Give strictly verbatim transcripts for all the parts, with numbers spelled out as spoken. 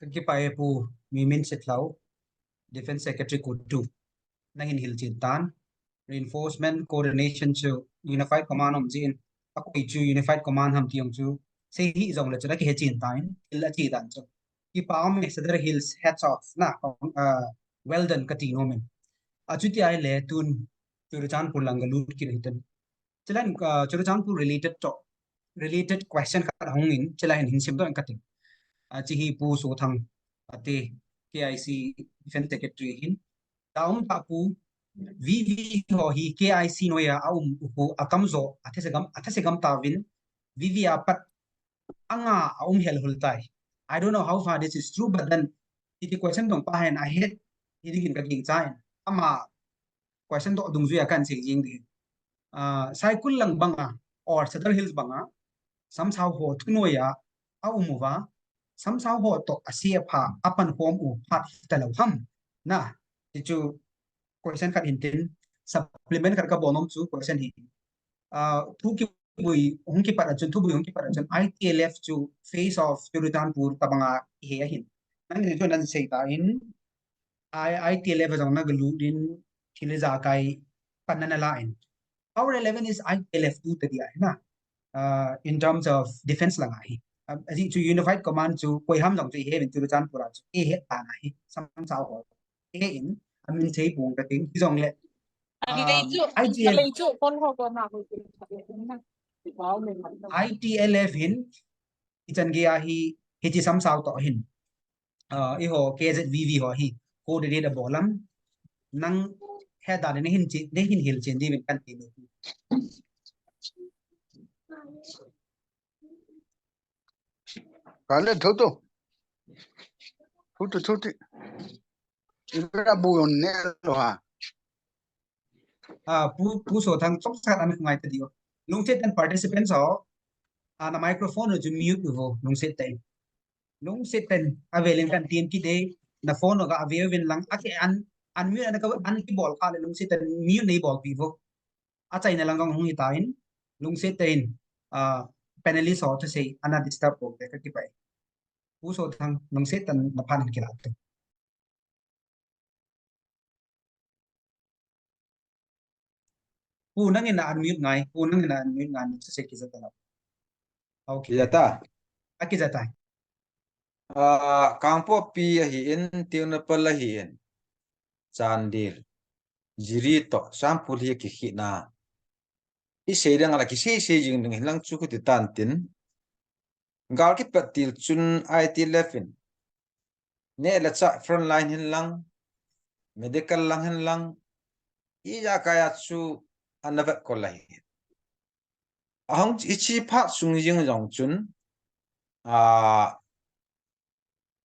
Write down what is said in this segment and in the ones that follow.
Kakipah e Pu, mi min Sitlhau, Defense Secretary Kotu. Nangin hilchen tan. Reinforcement coordination chu Unified Command um jin, akoi chu Unified Command ham ti jong chu sei hih jongle chu nakihechen tan, thil ache dan chu. Kipa um e, Sadar Hills, hats off na, uh, well done kati nom in. Achuti ahile tun Churachandpur lang galut kit hitin. Chulan, uh, Churachandpur related to, related question khat hung in, chulai hin hin simdoh in kati. Uh, hiche hi Pu Sothang, ati, K I C Defense Secretary hin. Taum ta Pu, V V ho hi K I C noiya aum u Pu, akamjo, athase gam, athase gam tauvin, V V apat anga aum hel hul tai. I don't know how far this is true, but then, hiche question dong pa hin ahet, hiding in kaging chan. Ama question doh dungjuiya kahin sei jing ding. Ah, Saikul lang banga, or Sadar Hills banga, Samsao ho thunoiya aum uva, Samsao ho toh ase apha, apankhom u phat hitalou ham. Na, hichu question khat hintin, supplement khat kabol nom chu question hi. Ah, thu kibui, hung kipat a chun, thubui hung kipat a chun, I T L F chu face of Churachandpur tabanga he ahin. Nangin chu nahin sei tan, I, I T L F jong nagalut in thil ijakai pan nala in. How relevant is I T L F to the dia na? Uh, in terms of defense langa hi. Uh, ajeh chu Unified Command chu koi ham jong chu ihe in Churachandpur a chu ihe tan ahi. Samsao ho. Ihe in, amin sei pung kating. Hijongle. Uh, I T L F. I T L F hin, ichan gei ahi, hiche Samsao toh hin. Ah, eiho K Z V V ho hi, coordinate abol lam. Nang he dan nahin che, nahin hilchen diuvin kahin ti nom. Kale, thu tu. Thu tu, thu tu. Ira bu yon ne lo ha. Ah, Pu, Pu Sothang, chomkhat ana ngai ta diu. Lungset tah in participants ho, ah, na microphone chu mute uvo, lungset tah in. Lungset tah in, avel in kahin tem kit e, na phone ho ga ave uvin lang, ake an, unmute ana ka, an kibol kha le lungset tah in mute neibolpi uvo. Achaina lang jong hung hitan, lungset tah in, ah, panelist ho thusei, ana disturb bol te kakipah e. Pu Sothang, lungset tah in na phat in kilah te. Pu, nangin na unmute ngai, Pu, nangin na unmute ngai, na se kija ta la. Okay. Kija ta. A kija ta. Ah, Kangpokpi ahin, Tengnoupal ahin, Chandel, Jiri toh, Churachandpur hi kikhehna. Isei ding ala kisei sei jing ding hilang chu kati tan tin. Gal kipat til chun I T L F in. Neh le chah front line hin lang, medical lang hin lang, ijakai a chu ana vet kol ahi. Ahung hiche phat sung jing jong chun, a,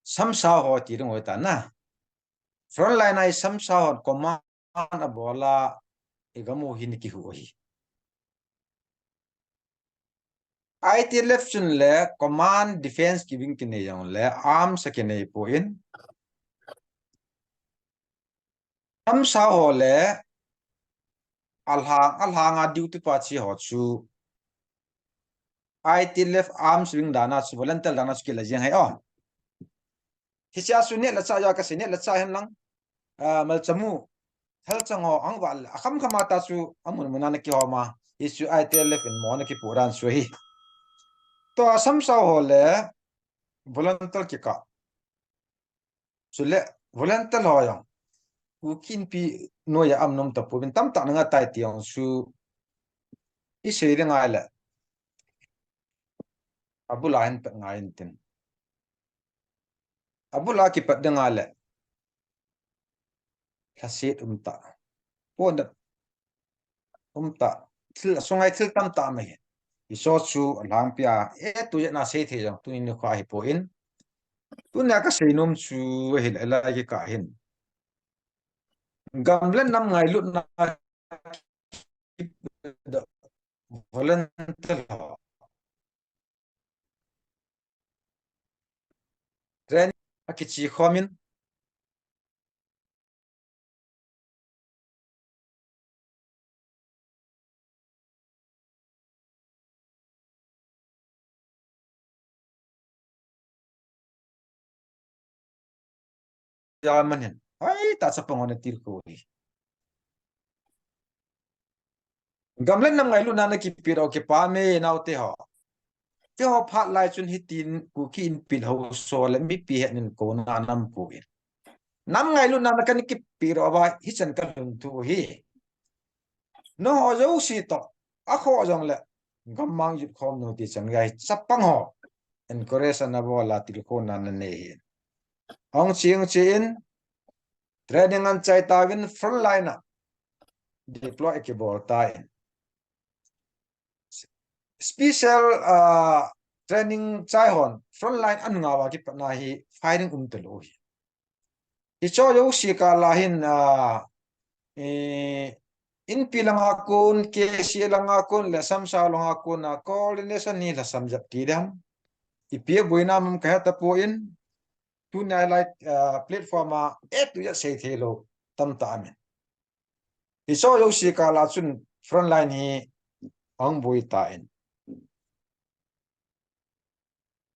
Samsao ho ti ding hoi ta na. Front line a i Samsao hon command abol a, i gam u hi ana kihu ahi. I T L F chun le command defense kibing kinei jong le arms akinei poi. Samsao ho le alhang, alhang a duty pa chi ho chu I T L F arms wing dan a chu volunteer dan a chu kila jeng ahi o. Hiche a chu neh le chah ja kasei, neh le chah hin lang, ah, malchamu, thalchang ho, ahung vah le, akham kham a ta chu amun mun a ana kihom a, hichu I T L F in mo ana kipoh dan chu ahi. Tua Samsao ho le volunteer kikah. Chule volunteer ho jong Kuki Inpi noiya aum nom tapouvin tamtah ana nga tai ti jong chu isei ding ahile abul a hin pat ngai intin. Abul a kipat ding ahile lhaset um tah. Pon da um tah. Thil, asunga thil tamtah um ahi. Hiche chu alhangpi a, e, tu jeh a sei thei jong tuni nikho a hipoi. Tunia kasei nom chu ahile, lai kikah hin gam le nam ngailutna volunteer ho. Training akiche khom in. jal man hin, hoitah chapang ho natilkhou hi. Gam le nam ngailutna nakipeh doh, kipah e naote ho. Keiho phat lai chun hitin Kuki Inpi le haosa le mipi hetnin kouna anam poi. Nam ngailutna kana kipeh doh uva hichan kalhun thu hi. Nangho jouse toh, akhoh jongle, gammang jut khom nau ti chan gei chapang ho encourage ana bol a tilkhouna nanei hi. Ahung ching ching in, training anchai tauvin, frontline a deploy kibol tan. Special, ah, training chai hon frontline anunga uva kipatna hi firing um talou hi. Hiche jouse kah a hin, ah, eh, Inpi langa kon, K C A langa kon le Samsao langa kon a coordination hi lhasam jep ti dem, ipi boina um kahe tapon, tunia lai, ah, platform a A to Z seithei lou tamtah aum in. Hiche jouse kah a chun frontline hi ahung boi tan.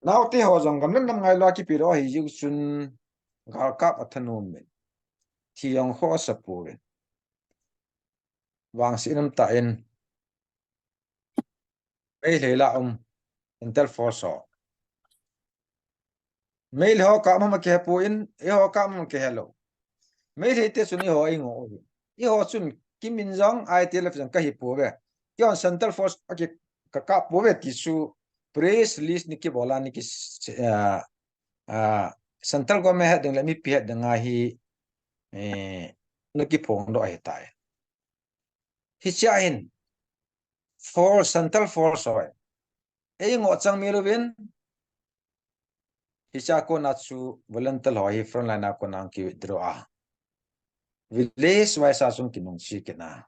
Naote ho jong gam le nam ngailutna kipeh doh ahi jeh chun galkap athanom in, thi jong khoh asa pouvin, vangset um tan. Meitei lah um Central Force ho, Meitei ho kap mama kihe pon, eiho kap mama kihe lou. Meitei te chun eiho eingoh uve. Eiho chun kimin jong I T L F jong kahi pouve, keihon Central Force a ki, kakap pouve ti chu press release nakibol a naki, ah, ah, Central Government het ding le mipi het ding a hi, eh, nakiphong doh ahitai. Hichea hin Force, Central Force ho eingoh chang mi louvin, hichea kona chu volunteer ho hi frontline a kona ki withdraw a, village wise a chun kinungche kit a,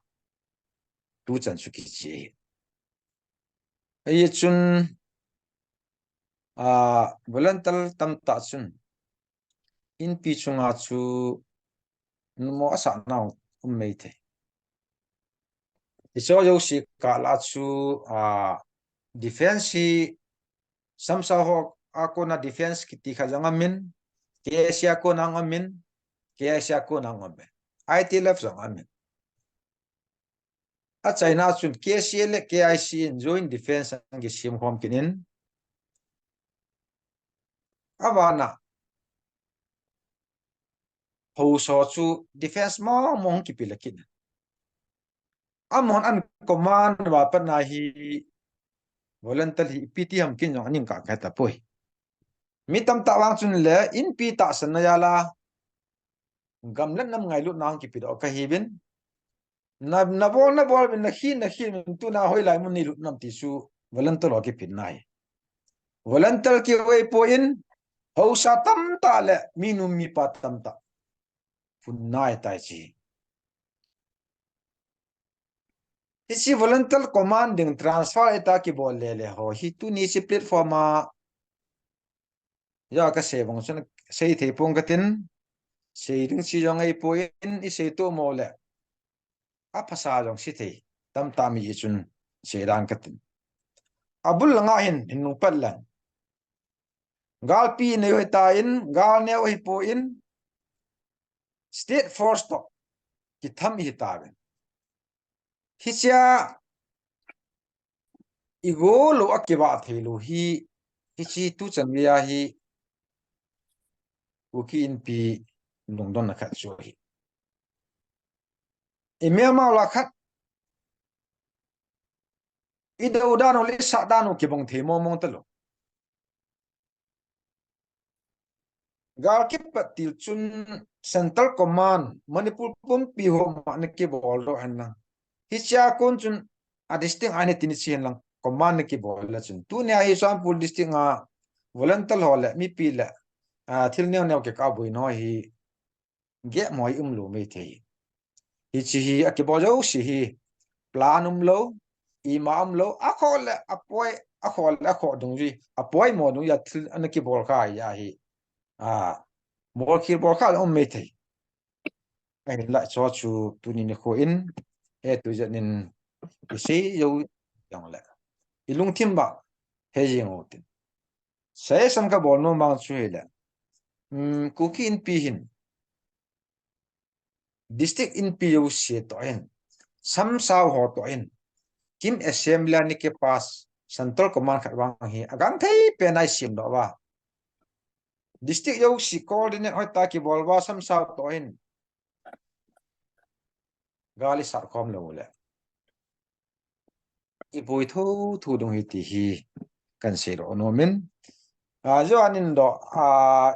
tuchan chu kiche. Hichun, ah, volunteer tamtah chun Inpi chunga chu numo asah nau um maithei. Hiche jouse kah a chu, ah, defense hi Samsao ho a kona defense kiti khat jong aumin, K C A a kona jong aumin, K I C a kona jong aumin, I T L F jong aumin. Achaina chun K C A le K I C in joint defense ana kisem khom kit in, avana haosa chu defense mong mong kipeh le kit in, amahon ana command uva patna hi volunteer hi ipi ti ham ken jong ana kikah tapoi. Mi tamtah vang chun le Inpi tahsanna jal a gam le nam ngailutna hung kipeh doh kahiuvin, na, nabol, nabol uvin, nakhin, nakhin uvin, tuna hoilai mun neilut nam ti chu volunteer ho kiphinna ahi. Volunteer kivei pon, haosa tamtah le minu mipa tamtah phunna ahitai hiche. Hiche volunteer command ding transfer ahitah kibol lele ho hi tuni hiche platform a ja kasei bang chun seithei pong katin, sei ding chi jong ahipon, isei tomo le aphasa jong sethei tamtah mi chun seidan katin. Abul langa hin, hin nungpat lang, galpi nei ahitan, gal neo ahipon, state force toh kitham ihitauvin. Hichea igol lou a kivah theilou hi, hiche tuchan geiya hi Kuki Inpi lungdonna khat chu ahi. Imel mao la khat, idou dan u le isah dan u kibang thei mong mong talou. Gal kipat til chun Central Command, Manipur pumpi ho ma ana kibol doh henlang, hichea kon chun a district a ni tini chi henlang command ana kibol le chun, tunia hi Churachandpur district a volunteer ho le mipi le, ah, thil neo neo kikah boina ho hi gep moi umlou maithei. Hiche hi akibol jouse hi plan umlou, ima umlou, akhoh le apoi, akhoh le akhoh dungjui, apoimo dungjui a thil ana kibol kha ahi. Ah, bolkhel bolkhah um maithei. Ahinlah hicheho chu tuni nikho in A to Z in isei jou jongle, ilungthim bang he jeng utin. Suggestion kabol nom bang chu hile, um, Kuki Inpi hin district inpi jouse toh hin, samsao ho toh hin, KIM assembly a ni kipass central command khat vang hi agangthei pen a isim doh uva. District jouse coordinate hoitah a kibol uva samsao toh hin gal isat khom lou le iboi thotho ding ahi ti hi kahin seidoh nom in. A, joh a nin doh, a,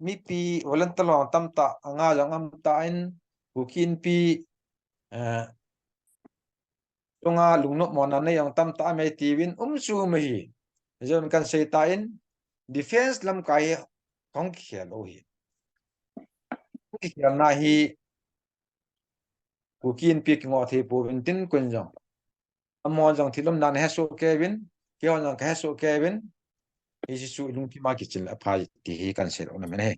mipi volunteer ho tamtah, anga jong um tan, Kuki Inpi, eh, chunga lungnopmona nei jong tamtah um e tiuvin um chu um ahi. Joh in kahin sei tan, defense lamkai hi kahung kikhel u ahi. Kikhelna hi Kuki Inpi kingoh thei pouvin tin kun jong. Amahon jong thil umdan ahesoh keiyuvin, keihon jong kahesoh keiyuvin, hiche chu ilungthim a kichil aphai ti hi kahin seidoh nom in ahi.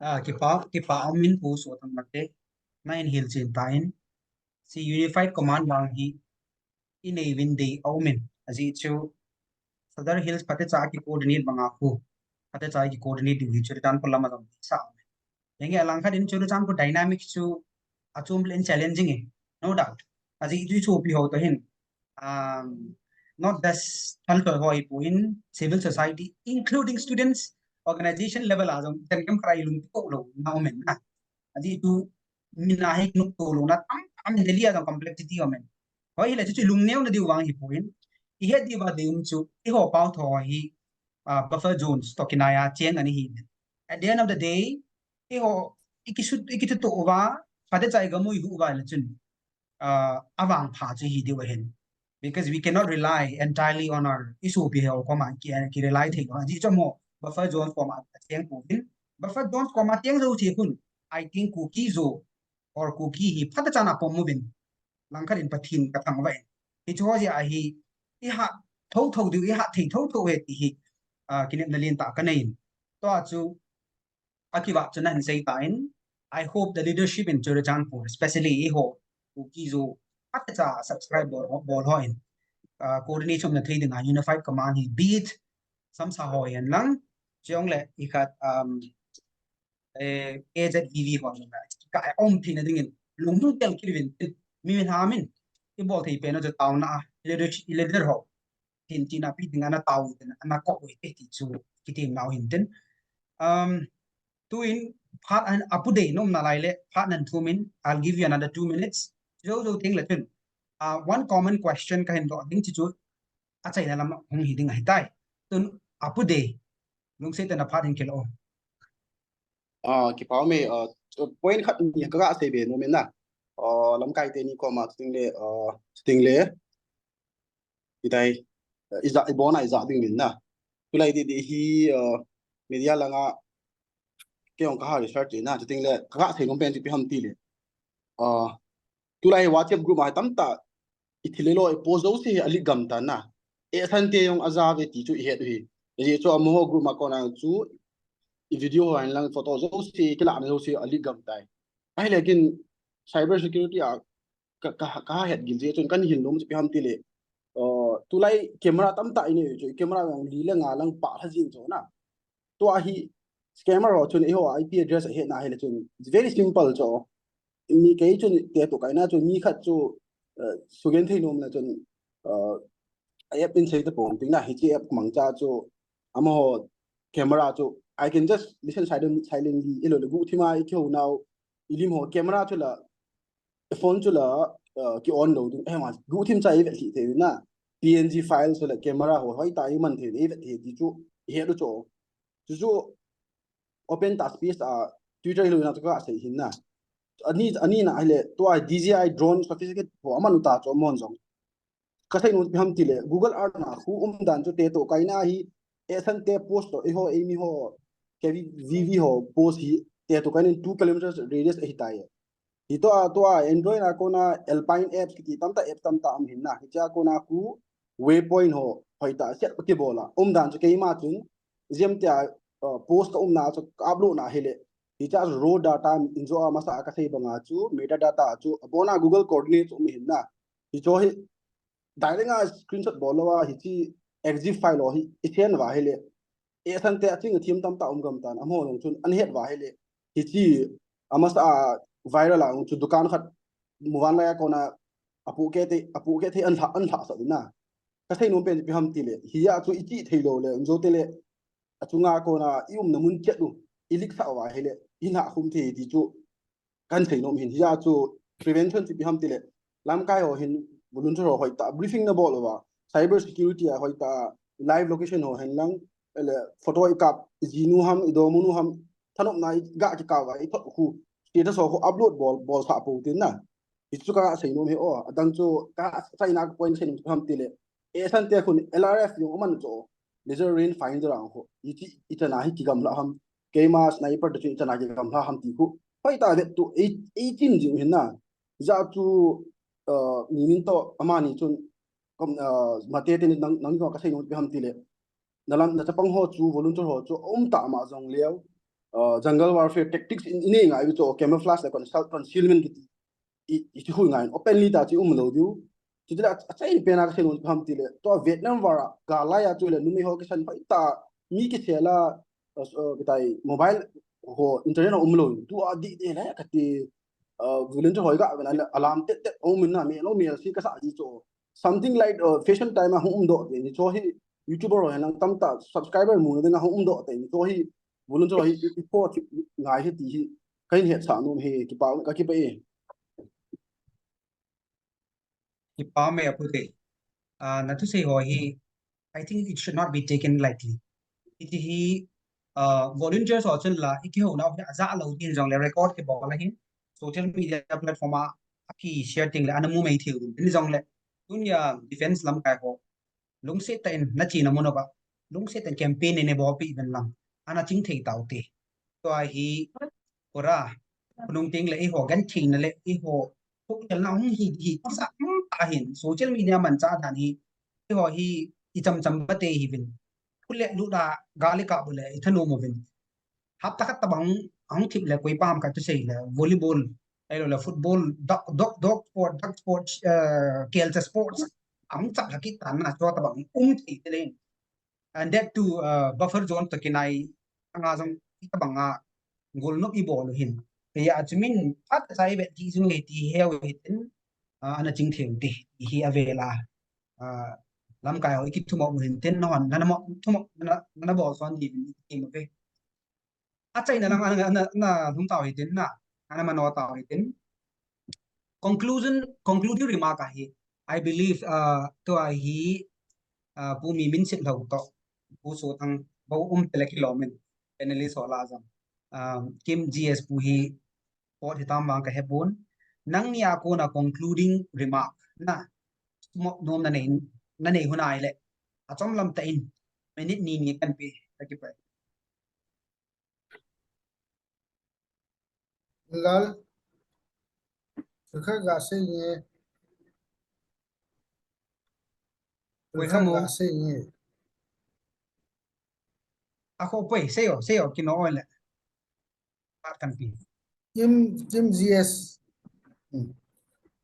Ah, kipa, kipa um in Pu Sothang Late, nahin hilchen tan, hiche Unified Command vang hi inei uvin dei aum in, ajeh chu Sadar Hills phatecha a kicoordinate banga khu, phatecha a kicoordinate diu hi Churachandpur lam a jong sa aum in. Henge, alangkhat in Churachandpur dynamics chu achom leh challenging e, no doubt. Ajeh chu isopi ho toh hin, um, not just thal toh ho ahipon, civil society, including students, organization level a jong, ten kam kara ilung ko lou na aum in na. Ajeh chu mina hi kinopto louna tamtah um in, Delhi a jong complexity aum in. Hoi hile chu chu ilungneona diu vang ahipon. Ihet diuva dei um chu, eiho pao tho hi, ah, buffer zones toh kinai a cheng ana hi. At the end of the day, eiho, ikisut, ikituto uva, phatecha a igam u ihuh uva le chun, ah, avangpha chu hi diu ahin. Because we cannot rely entirely on our isopi ho koma ki, ki rely thei lou. Ajeh chu amaho buffer zone koma acheng pouvin. Buffer zone koma cheng jouse khun, I think Kuki Zo or Kuki hi phatechan apom uvin. Langkhat in Pathen kathangvah in. Hiche ho jeh a hi, ihat thotho diu, ihat thei thotho ahi ti hi, ah, kinepna lentah kanei in. Tua chu, akivah chu nahin sei tan, I hope the leadership in Churachandpur, especially eiho, Kuki Zo, phatecha subscribe bol, bol ho in, ah, coordination na thei dinga unified command hi, be it samsao ho hihen lang, chujongle ikhat, um, eh, A Z V V ho jong la, ka umtheina dingin, lungmong tel kit uvin, mi min ha min, ibol thei pen u chu taona a, leader, leader ho, hin tina pi dinga natao u tin, ana kou u hite ti chu, kitem nau hin tin. Um, tuin, phat an apu dei nom nalai le, phat nan thum in, I'll give you another two minutes. Jou jou teng le tun, ah, one common question kahin doh ding chu chu, achaina lam hung hi ding ahitai. Tun apu dei, lungset tah in aphat in kilo. Ah, kipa um e, ah, point khat ni kaga sei be nom in na. Ah, lamkai teni koma chuting le, ah, chuting le. Itai, ah, ija, ibona ija ding in na. Tulai di di hi, ah, media langa kei jong kaha research in na, chuting le, kaga sei nom pen chu ipi ham ti le. Ah, tulai WhatsApp group a tamtah, ithil lelo, ipost jouse hi aleak gam tan na. Esan te jong aja uve ti chu ihet u ahi. Ajeh chu amaho group a kona chu, ivideo ho hihen lang photo jouse, kilahna jouse aleak gam tai. Ahile kin cyber security a ka, ka, kahet gil jeh chun kahin hin nom chu ipi ham ti le. Uh, tulai camera tamtah inei u chu, camera jong li le nga lang pha lha jing chu na. Tua hi scammer ho chun eiho I P address ahetna hile chun, it's very simple chu. Mi kei chun tetoh kaina chu mi khat chu, uh, sugenthei nomna chun, uh, app in sei tapong tina, hiche app mangcha chu amaho camera chu I can just listen silent, silently, ilo le guhthim a ikihou nau, ilim ho camera chu la, phone chu la, uh, ki on lou ding, eh, ma, guhthim cha ivet lhih thei na, P N G file chu la camera ho hoitah a iman thei, ivet thei ti chu ihet u chu. Chu chu open tah space a Twitter hilou na chu kasei hin na. Ani, ani na hile tua D J I drone sophisticated ho aman u ta chu amon jong. Kasei nom ipi ham ti le, Google Earth na khu umdan chu tetoh kaina hi, esan te post toh, eiho, eimi ho, K V V ho post hi, tetoh kaina in two kilometers radius ahitai. Hitoh a, tua Android a kona Alpine apps kiti tamtah, apps tamtah um hin na. Hiche a kona khu waypoint ho, hoitah set kibol a. Umdan chu keima chun, jemtia, uh, post ka umna chu ka upload na hile. Hiche a chu raw data in jo a masa a kasei banga chu, metadata chu, abona Google coordinate chu um hin na. Hicho hi, direct a screenshot bol lou a, hiche exif file ho hi, i send uva hile. Eh, sante aching athem tamtah um gam tan, amaho jong chun ahet uva ahile, hiche amasa a viral a chu dukan khat muvanlai a kona apohkeh thei, apohkeh thei anlha, anlhah sah ding na. Kasei nom pen ipi ham tile, hia chu ichih thei lou le, injo tele, achunga kona i umna mun chet u, i leak sah uva ahile, i lhah khum thei ti chu, kahin sei nom hin, hia chu prevention chu ipi ham tile, lamkai ho hin volunteer ho hoitah briefing na bol uva, cyber security a hoitah, live location ho hen lang, ele photo i kap, i jinu ham, i domonu ham, thanopna i ga kikap uva, i thot khu, status ho khu upload bol, bol sah pou tin na. Hichu kasei nom hi o, adang chu kachaina ka point sei nom ham tile, eh, sante khun L R F jong aman chu, laser range finder ang khu, hiche, ichana hi kigamlha ham, keima sniper te chu ichana kigamlha ham ti khu, hoitah vet tu, ei, ei chin jing hin na. Hia chu, uh, mi min toh, amani chun, kom, uh, mate te ni nang, nang jong kasei nom ipi ham tile, nalam, nachapang ho chu, volunteer ho chu, um tah ma jong leu, uh, jungle warfare tactics in, inei ngai u chu, camouflage le conceal-, concealment kiti, i, i chu hui ngai, openly tah chu um lou diu. Chutile a, achai pen a kasei nom ipi ham tile, tua Vietnam war a, gal lai a chule, numei ho kisan hoitah, mi kisel a, uh, uh, kitai, mobile ho, internet ho um lou, tua di de le, kati, uh, volunteer ho ga, ven a, alarm tet tet, um na, mi lo mi si kasa ji chu. Something like, uh, fashion time a hung um doh te, ni chu hi, YouTuber ho hen lang tamtah, subscriber muna dinga hung um doh te, ni chu hi, volunteer ho hi, i, i po chu ngai hi ti hi, kahin hetsah nom hi, kipa, kakipah e. Kipah e Apu te. Ah, nathusei ho hi, I think it should not be taken lightly. Hiche hi, ah, volunteers ho chun la, i kihouna u hi ajah lou ding jong le record kibol ahin, social media platform a, aki share ding le, ana mu mai thei u ding. Tin jong le, tunia defense lamkai ho, lungset tah in, nachena mun uva, lungset tah in campaign nei bolpeh uvin lang, ana ching thei tau te. Tua hi, pura, khonung teng le eiho gentheina le eiho thuktelna hung hi, hi, kisa, um, tah hin, social media manchah dan hi, eiho hi, ichamcham bate hiuvin. Khu le lut a, gal ikap u le, ithanom uvin. Hapta khat tabang, ahung thip le, koi pam khat thusei le, volleyball, ahilou le, football, dog, dog, dog sport, dog sport, eh, kelcha sports, ahung chap lha kit tan na, chu tabang, um thei te le. And that too, uh, buffer zone toh kinai anga jong itabang a golnop ibol u hin. Hia chu min phat sa ivet ti jong le ti heu hitin, uh, ana ching thei u te, hi avel a. Uh, lamkai ho ikithumop u hin tin, nahon, nana mo, thumop, nana, nana bol son diuvin iti mo ve. Achaina lang ana, ana, ana lhung tau hitin na, ana mano tau hitin. Conclusion, concluding remark ahi. I believe, uh, tua hi, uh, Pu Miminsitlhou toh, Pu Sothang, bou um tele kilom in, panelist ho lah a jong. Um, Kim G S Pu hi, pot hitam vang kahepon. Nangni a kona concluding remark, na, mo nom nanei, nanei u ahile, achom lam tah in, minute ni ni kahin pe, kakipah e. Lal, kha ga sei nge. Koi kha mo. Ga sei nge. A kho poi, sei o, sei o, kino o le. Pat kan pi. Kim, Kim G S. Hmm.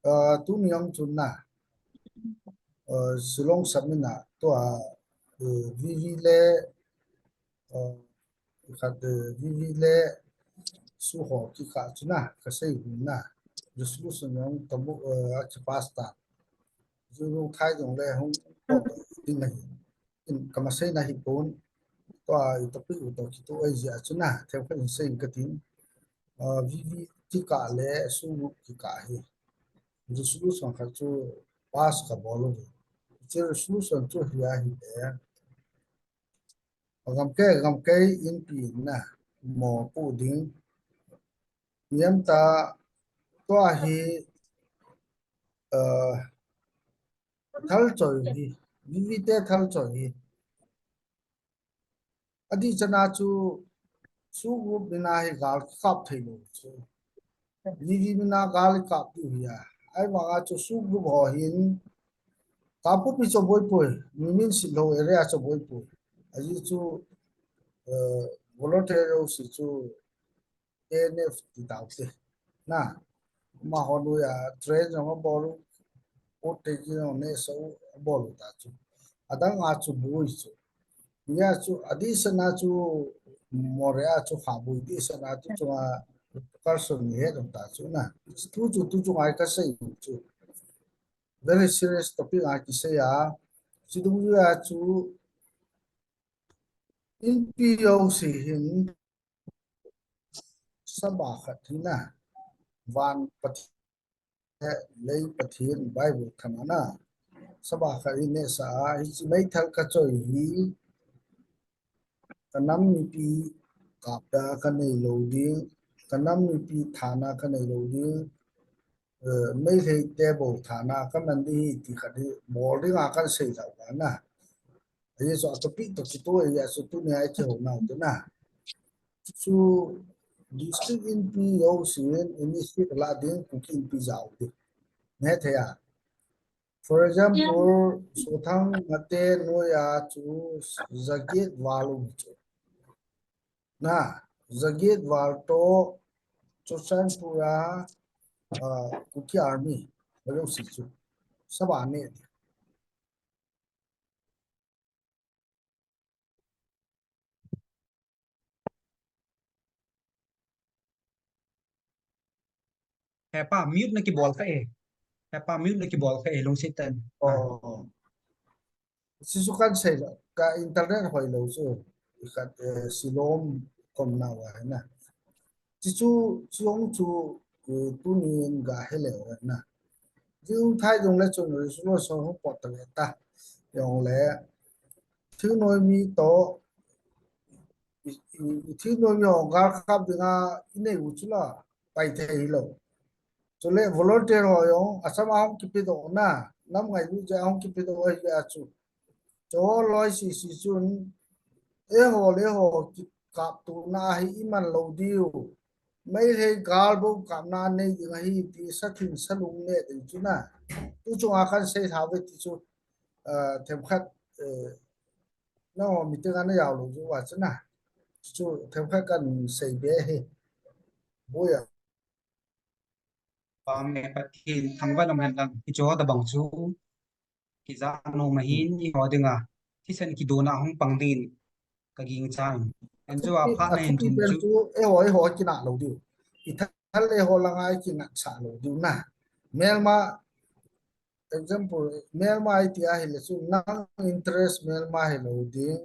Uh, tuni jong chun na. Uh, Shillong Summit na tua, uh, V V le, uh, khat, uh, V V le SoO ho kikah chu na, kasei u na. Resolution jong tabu, uh, kipass ta. Zulu thai jong le hung, ding na hi. In kamaseina hipon, tua i topic u toh kitoh ahi jeh a chu na, themkhat in sei inge katin. Ah, V V kikah le SoO kikah hi resolution khat chu pass kabol uve. Hiche resolution chu hi ahile, gamkai, gamkai inpi in na mo pu ding. Niam ta tua hi, ah, thal choi hi, V V te thal choi hi. Adih chana chu SoO group mina hi gal kap thei lou chu. V V mina gal kap diu hi a. Ahivanga chu SoO group ho hin Kangpokpi chu boi poi, Miminsitlhou area chu boi poi. Ajeh chu, eh, volunteer ho si chu A N F ti tau te. Na, amaho noiya train jong abol u, put taking jong ne so abol u ta chu. Adang a chu boi chu. Hia chu, adihsana chu, Moreh a chu Khabui dihsana chu chunga Carson ni he dong ta chu na. Tu chu, tu chu ngai ka sei chu. Very serious topic a kisei a. Chidung a chu, Inpi jouse hin saba khat hi na, van Pathen, lei Pathen, Bible thana na, saba khat hi nehsa a, hiche meithal kachoi hi, kanam mipi kapna kanei lou ding, kanam mipi thana kanei lou ding, eh, Meitei te bou thana kaman ding hi ti khat hi bol dinga kahin sei lou va na. Ahi chu a topic toh kitoh ahi a chu tunia i kihou nau te na. Chu district Inpi jousen initiative la ding Kuki Inpi jao ding. Nehthei a. For example, Sothang Ngate noiya chu jaget val um chu. Na, jaget val toh Churachandpur a, ah, Kuki Army, ajouse chu. Saba neh ding. Hepa, mute na kibol kha e. Hepa, mute na kibol kha e, lungset tah in. Oh. Chuchu kahin sei lou, ka internet hoi lou chu. Khat, eh, Shillong kom nau a na. Chuchu, chuong chu, eh, tunin ga he leu na. Jing thei jong le chun resolution hung pot ta le ta. Jong le. Thingnoi mi toh, i, i, i thingnoi mi ho gal kap dinga i nei u chu la, pai thei hi lou. Chule volunteer ho jong, Assam a hung kipe doh na, nam ngailut jeh a hung kipe doh ahi a chu. Chu loi sisi chun, eiho le eiho kikaptona hi i man lou diu. Meitei gal bou kapna nei ding ahi ti sa thim sa lung neh ding chu na. Tu chunga kahin sei tha ve ti chu, ah, themkhat, eh, nangho meeting a na jao lou diu va chu na. Chu themkhat kahin sei be hi. Boi a. Pam e Pathen thangvah in um hen lang, hiche ho tabang chu kija nom ahin, eiho dinga thisan kidona hung pang din ka gingchan. Enjo a phat na hin thum chu, eiho, eiho kinah lou diu. I thal eiho langa i kingatsah lou diu na. Melma, example, melma i ti ahile chu nang interest melma hi lou ding,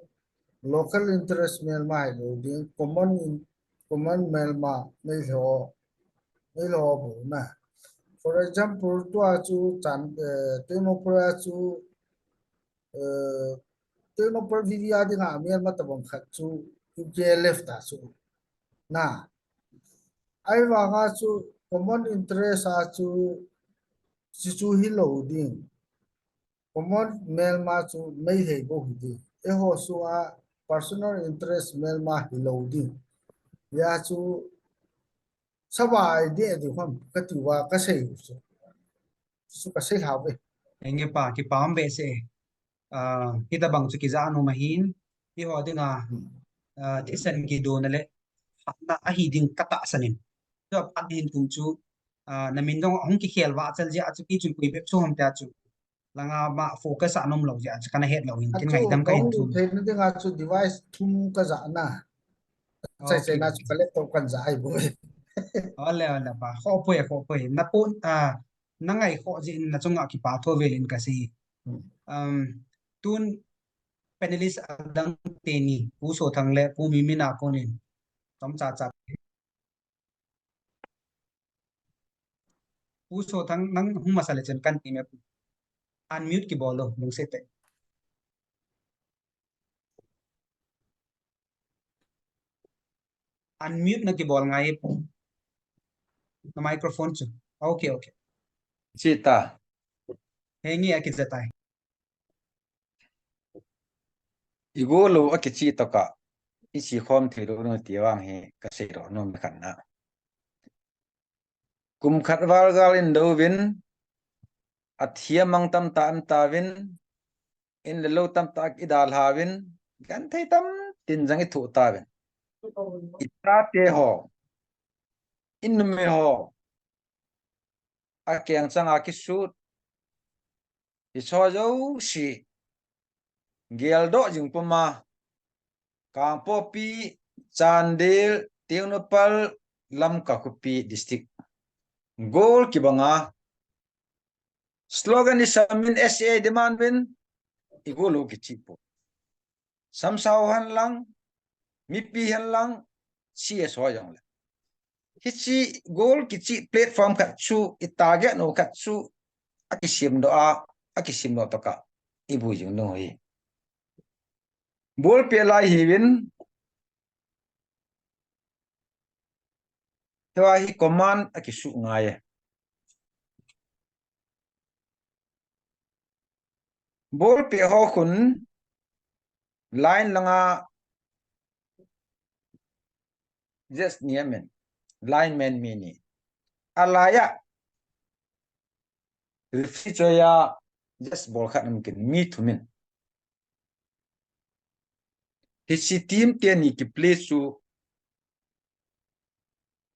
local interest melma hi lou ding, common in, common melma, Meitei ho, Meitei ho bou na. For example, tua chu chan, eh, Tengnoupal a chu, eh, Tengnoupal V V a dinga melma tabang khat chu U K L F ta chu. Na. Ahivanga chu common interest a chu, chuchu hi lou ding. Common melma chu Meitei bou hi ding. Eiho sunga personal interest melma hi lou ding. Hia chu saba idea ding ham kati uva ka sei u chu. Chu ka sei lhau ve. Henge pa, kipa um behseh. Ah, hitabang chu kija nom ahin. Eiho dinga, ah, thisan kidona le phatna ahi ding ka tahsan in. Tua phat hin kum chu, ah, na min dong hung kikhel vah chal jeh a chu kei chun koi bep chu ham tia chu. Langa ma focus a nom lou jeh a chu kana het lou hin, kin ngaidam ka hin thum. Theina dinga chu device thum ka ja na. Chai chai na chu ka laptop kan ja ai boi. Ole, ole pa. Kho poi, kho poi. Na pon, ah, na ngai kho jeh in na chunga kipa thu vel in ka sei. Um, tun panelist adang teni, Pu Sothang le Pu Mimin a konin. Chomcha cha. Pu Sothang nang hung masa le chun kan ti me. Unmute kibol lo, lungset tah. Unmute na kibol ngai. Na microphone chu. Okay, okay. Chita. Henge a kija tai. Igol lou a kichi toh ka, i chi khom thei lou nu ti vang hi ka sei lou nu mi khan na. Kum khat val gal in douvin, a thia mang tam ta am ta vin, in le lou tam ta i dal ha vin, gan thei tam tin jang i thu ta vin. I chate ho, i numei ho, a keng chang a kisut, i cho jouse, gel doh jing puma, Kangpokpi, Chandel, Tengnoupal, Lamka khopi district. Goal kibanga slogan isam in S A demand uvin, i goal u kichih poi. Samsao hen lang, mipi hen lang, C S O jong le. Hichi goal kichih platform khat chu, i target u khat chu, akisem doh a, akisem doh tokah, i bui jing u hi. Ball peh lai hiuvin, tua hi command akisuh ngai e. Ball peh ho khun line langa just ni amen. Lineman mi ni. Alaiya referee choi a just ball khat um kin mi thum in. Hichi team teni kiplay chu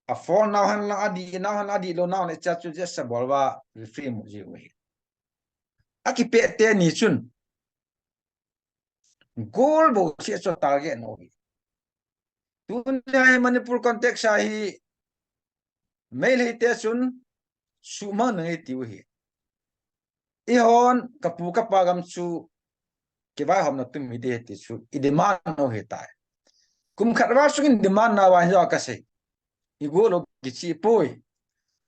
a foul nau hen lang, adih nau hen, adih lou nau hen, hicha chu just a ball va referee mu ji u hi. Akipeh teni chun goal bou seh chu target nau hi. Tunia hi Manipur context a hi Meitei te chun suhmang nang e tiu hi. Eihon kapu kapa gam chu kivaihomna tum hite ti chu i demand u hitai. Kum khat val sungin demand nau va hi kasei. I goal u kichih poi.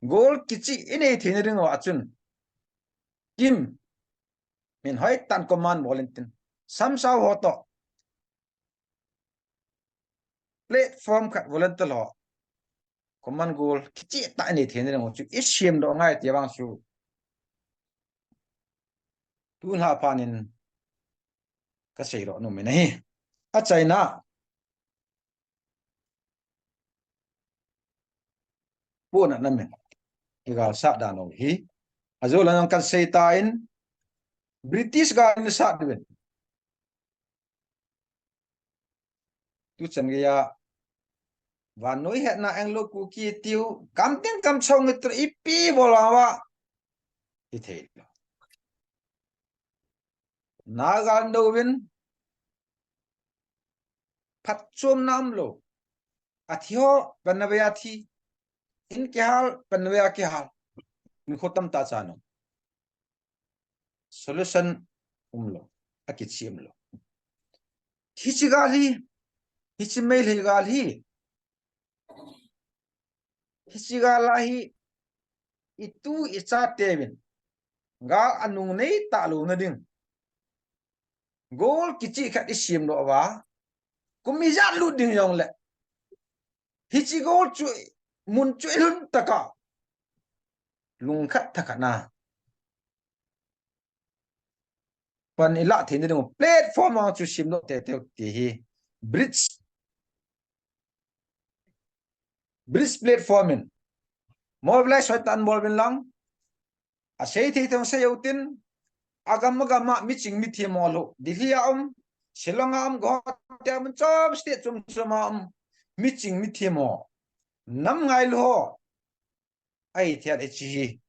Goal kichih inei theina ding uva chun, team min hoitah in command bol in tin, samsao ho toh platform khat volunteer ho command goal kichih tah inei theina ding u chu i sem doh ngai ti vang chu tulha phat in kasei doh nom in ahi. Achaina, puna namin i gal sat dan u hi. Ajou lang kasei tan, British gal in sat diuvin. Tuchan geiya vannoi hetna Anglo Kuki tiu kam tin kam chong i tur ipi bol uva i thei lou. Naga ndouvin phatchomna umlou. Athi ho panna vei athi. In kihal panna vei a kihal. Nikho tamtah chan u. Solution umlou. Akichih umlou. Hichi gal hi, hichi Meitei gal hi, hichi gal a hi, i tu i cha teuvin gal anung nei tah louna ding goal kichih khat i sem doh uva, kum ijat lut ding jong le, hichi goal chu mun chu i lhun tokah lungkhat thakhat na pan i lah theina ding u platform a chu sem doh teitei u ti hi. Bridge, bridge platform in mobilize hoitah in bol uvin lang, asei thei thei u sei u tin, agam agam a miching mithem ho lou, Delhi a um, Shillong a um, Guwahati a um, chom state chom chom a um, miching mithem ho, nam ngailu ho, ahi thei a, hichi hi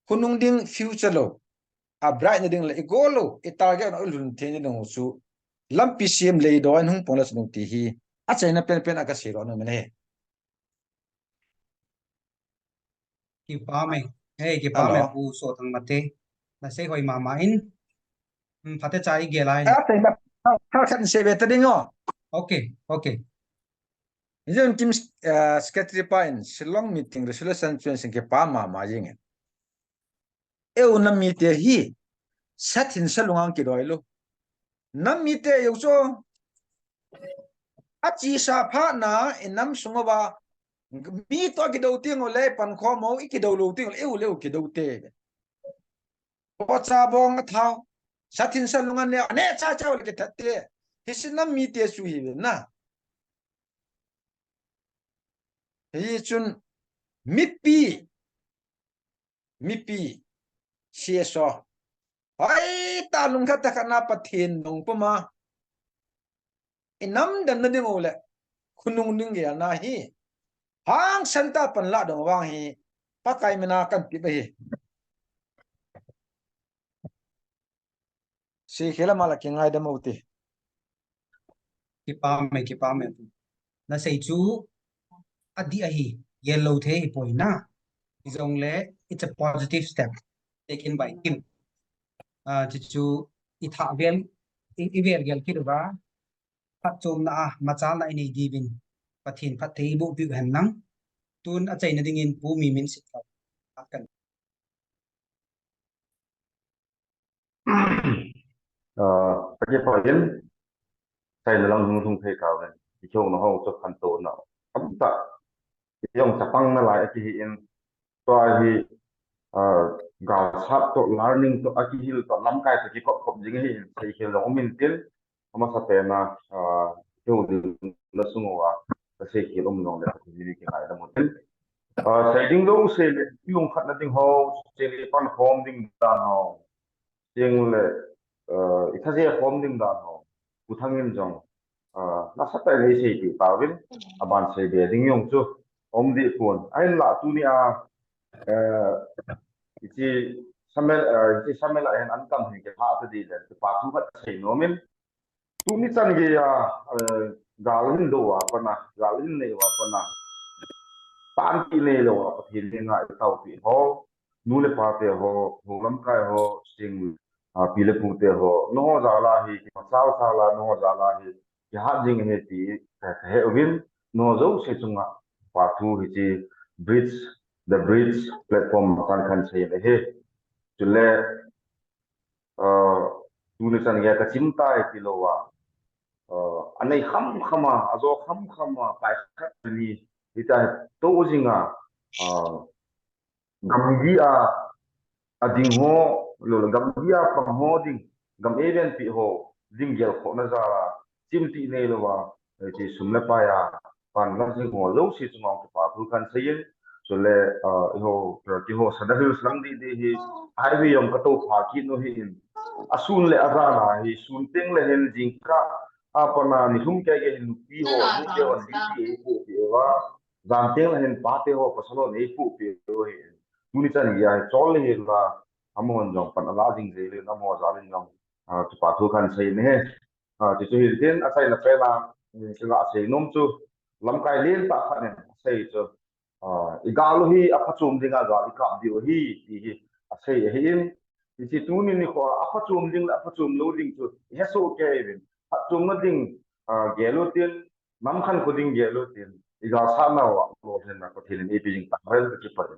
khonung ding future lou, a bright na ding le i goal u, i target u i lhun theina ding u chu lampi sem lei doh in hung pang le chun ti hi achaina penpen a kasei doh nom in ahi. Kipa me. Hey, kipa me. Hello. Pu Sothangmate. Nasei hoi mama in. Hmm, phatecha i gel lai. Achaina, thal khat sei ve ta ding o. Okay, okay. Hijeh in Kim, eh, secretary pa in Shillong meeting resolution chu asei, kipa mama jing in. Eu nam mite hi sathin salung a kidou lou. Nam mite eu chu achesa phat na i nam sung uva mi toh kidou teng u le pankhom u, i kidou lou teng u le eu le eu kidou te. Pocha bong a thau, sathin salung a neo, ane cha cha u le kithat te. Hichi nam mite chu hi ve na. Hichun mipi, mipi, C S O, hoitah lungkhat thakhat na Pathen dong puma i nam damna ding u le khonung ding gelna hi hangsan tah pan lah dong vang hi Pakai mina kan ti ba hi. Sei khel a mala kingaidam u te. Kipah e, kipah e. Nasei chu adih ahi, gel lou thei hipoi na. Hijongle, it's a positive step taken by Kim. Ah, chuchu i thah vel, i, i vel gel kit uva, phatchomna a, machalna i nei diuvin, Pathen phatthei eiboh piu hen lang. Tun achaina dingin Pu Miminsit kho. Akan. Ah, akipah in, chaina lang hung lhung thei tauvin. I kihona ho chu khantouna tamtah, i jong chapang nalai akihi in, tua hi, ah, galsat toh, learning toh, akihil toh, lamkai toh kikop kop ding ahi in, seikhel jong um intin, amasapen a, ah, kihoulimna sung uva, kaseikhel um jongle, ka thil hi kingaidam u tin. Ah, sei ding jouse le, i lungkhatna ding ho, sei le pan khom ding dan ho, Chule, eh, i thaje khom ding dan ho, Pu Thangin jong, ah, nasatah in eiseipeh tauvin, aban seibe ding jong chu um deh pon. Ahinla tuni a, eh, hiche Samel, eh, hiche Samel a hin ankam hin kilhah ta ding le, kipa thu khat seinom in, tuni chan geiya, eh, gal hin do uva pat a, gal hin nei uva pat a, panpi neilou a, Pathen henga i taopeh ho, nu le pa te ho, ho lamkai ho, sing, ah, pi le pu te ho, nangho jal a hi, kimachal chal a, nangho jal a hi, kihat jing ahi ti, ka, kahe uvin, nangho jouse chunga, kipa thu hiche, Bridge, The Bridge platform a kon khan sei in ahi. Chule, ah, tuni chan geiya kachim tai tilou a, ah, anei kham kham a, ajo kham kham a, pai khat ni, hitia hi to jing a, ah, gamgi a, ading ho, lou le gamgi a pang ho ding, gam eivenpi ho ding gelkhohna jal a, chimtih neilou a, hiche sum le pai a, pan la jing ho jouse chunga kipa thu kahin sei in, chule, ah, eiho, eiho Sadar Hills lang didi hi, highway jong katou pha kit u ahi in, asun le ajan a hi, sun teng le hin jingkah, apat a nilhum kei kei hin nupi ho, nute hon duty eipoh peh uva, jan teng le hin pate ho, pasal hon eipoh peh u ahi in. Tuni chan geiya hi chol le hel a, amahon jong pan ala jing jeng le, amaho jal in jong, ah, kipa thu kahin sei in ahi. Ah, chuchu hitin, achaina pen a, mm, kaga seinom chu, lamkai lentah khat in asei chu, ah, i gal u hi aphachom dinga gal i kap diu ahi, ti hi asei ahi in, hiche tuni nikho a aphachom ding le aphachom lou ding chu i hesoh kei uvin, phatchomna ding, ah, gel u tin, nam khankho ding gel u tin, i galsatna uva lolhinna Pathen in eipe jing tahen, kakipah e.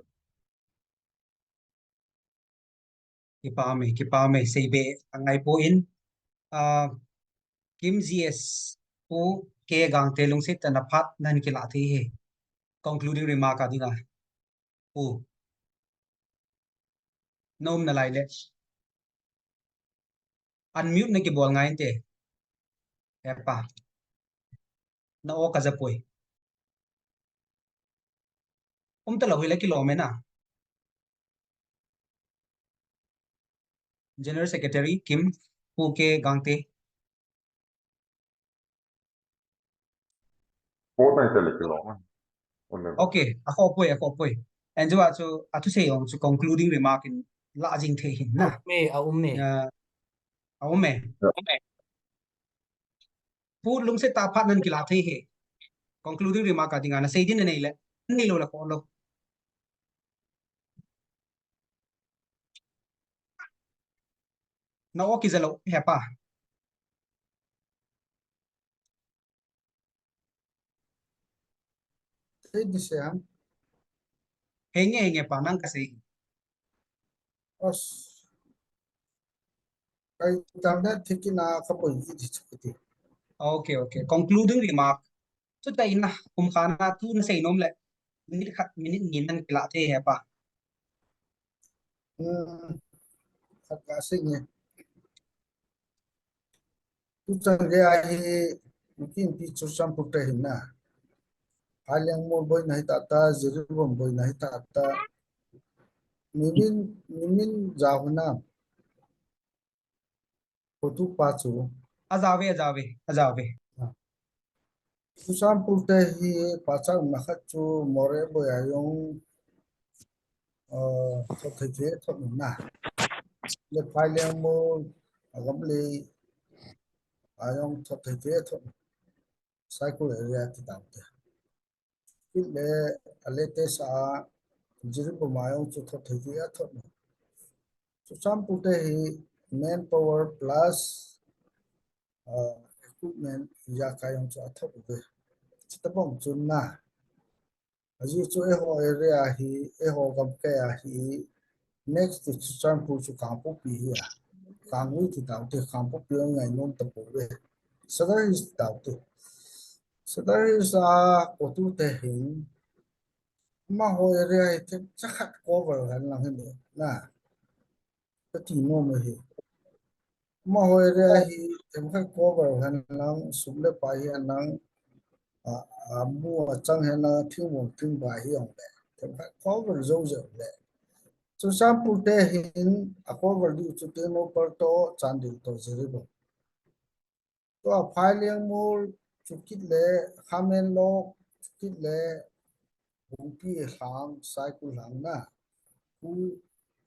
Kipah e, kipah e, seibe angai poi. Ah, Kim G S, Pu K Gangte lungset tah in aphat nahin kilah thei e. Concluding remark a dinga. Pu. Na um nalai le. Unmute nakibol ngai inte. Hepa. Na aw kaja poi. Um talou hile kilom e na. General Secretary Kim, Pu K Gangte. Pota hita le kilom e. Ole. Okay, akhoh poi, akhoh poi. Anjua chu, athusei jong chu concluding remark in lah jing thei hin na. Aume, aume. Ah, aume. Yeah. Pu lungset tah a phat nahin kilah thei e. Concluding remark a dinga nasei din nanei le, neilou le khoh lou. Na aw kija lou, hepa. Sei di se ham. Henge, henge pa, nang kasei. Os. Kai tam na thikina ka poi di di chu ti. Okay, okay. Concluding remark. Chuti na, kum khat na tu nasei nom le. Minute khat, minute ni nahin kilah thei hepa. Hmm. Khat kasei nge. Tu chan geiya hi, Pu Kim pi chu Churachandpur te hin na. Phailengmol boina hi tah tah, Jiribam boina hi tah tah. Mimin, Mimin ja ho na. Khotupa chu. Aja uve, aja uve, aja uve. Ah. Churachandpur te hi pachat umna khat chu Moreh boi a jong, uh, thot thei thei thot um na. Le Phailengmol a gam le a jong thot thei thei thot. Saikul area ti tau te. Kit le a latest a Jiribam a jong chu thot thei ti a thot. Churachandpur te hi manpower plus uh, equipment ijakai jong chu a thot ve. Chutabang chun na. Ajeh chu eiho area hi, eiho gamkai a hi, next to Churachandpur chu Kangpokpi hi a. Kangui ti tau te, Kangpokpi a ngainom tapouve. Sadar Hills ti tau te. Sadar Hills a COTU te hin, amaho area hi themcha khat cover hen lang hi ne, na. Kati nom ahi. Amaho area hi themcha khat cover hen lang, sum le pai hi hen lang, a, a, mu a chang hen lang, thingmong thingvai hi jong le. Themcha khat cover jou jeh le. Churachandpur te hin a cover diu chu Tengnoupal toh, Chandel toh, Jiribam. Tua Phailengmol, chukit le, Khamenlok, chukit le, Bungpi lhang, Saikul lhang na. Khu,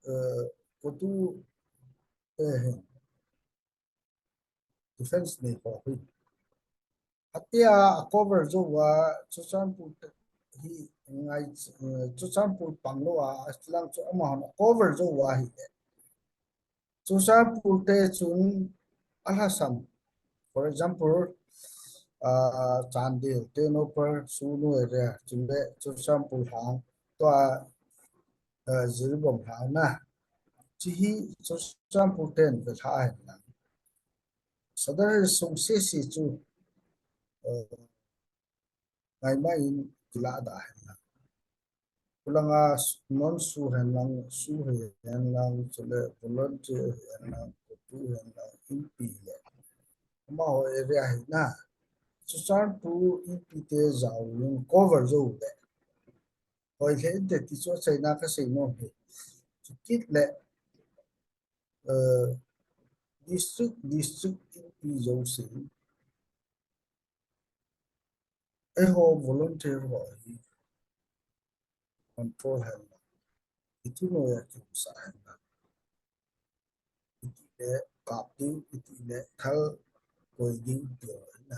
eh, COTU, eh, defense nei ho hi. Atia a cover jou uva, Churachandpur hi ngai, eh, Churachandpur pang lou a, alang chu amahon a cover jou uva hi le. Churachandpur te chun a lhasam. For example, uh, Chandel, Tengnoupal, Sugnu area, chule Churachandpur lhang, tua, uh, Jiribam lhang na. Chi hi Churachandpur ten ve lha hen lang. Sadar sung sese chu, uh, ngaimai in kila da hen lang. Khulanga non SoO hen lang, SoO hen lang, chule volunteer hen lang, COTU hen lang, inpi le. Amaho area hi na. Churachandpur inpi te jaovin cover jou le. Hoi le inte ti chu achaina kasei nom hi. Chukit le, eh, district, district inpi jouse. Eiho volunteer ho hi control hen lang. Ithunoiya kiumsa hen lang. Iti le kap ding, iti le thal koi ding ti ho na.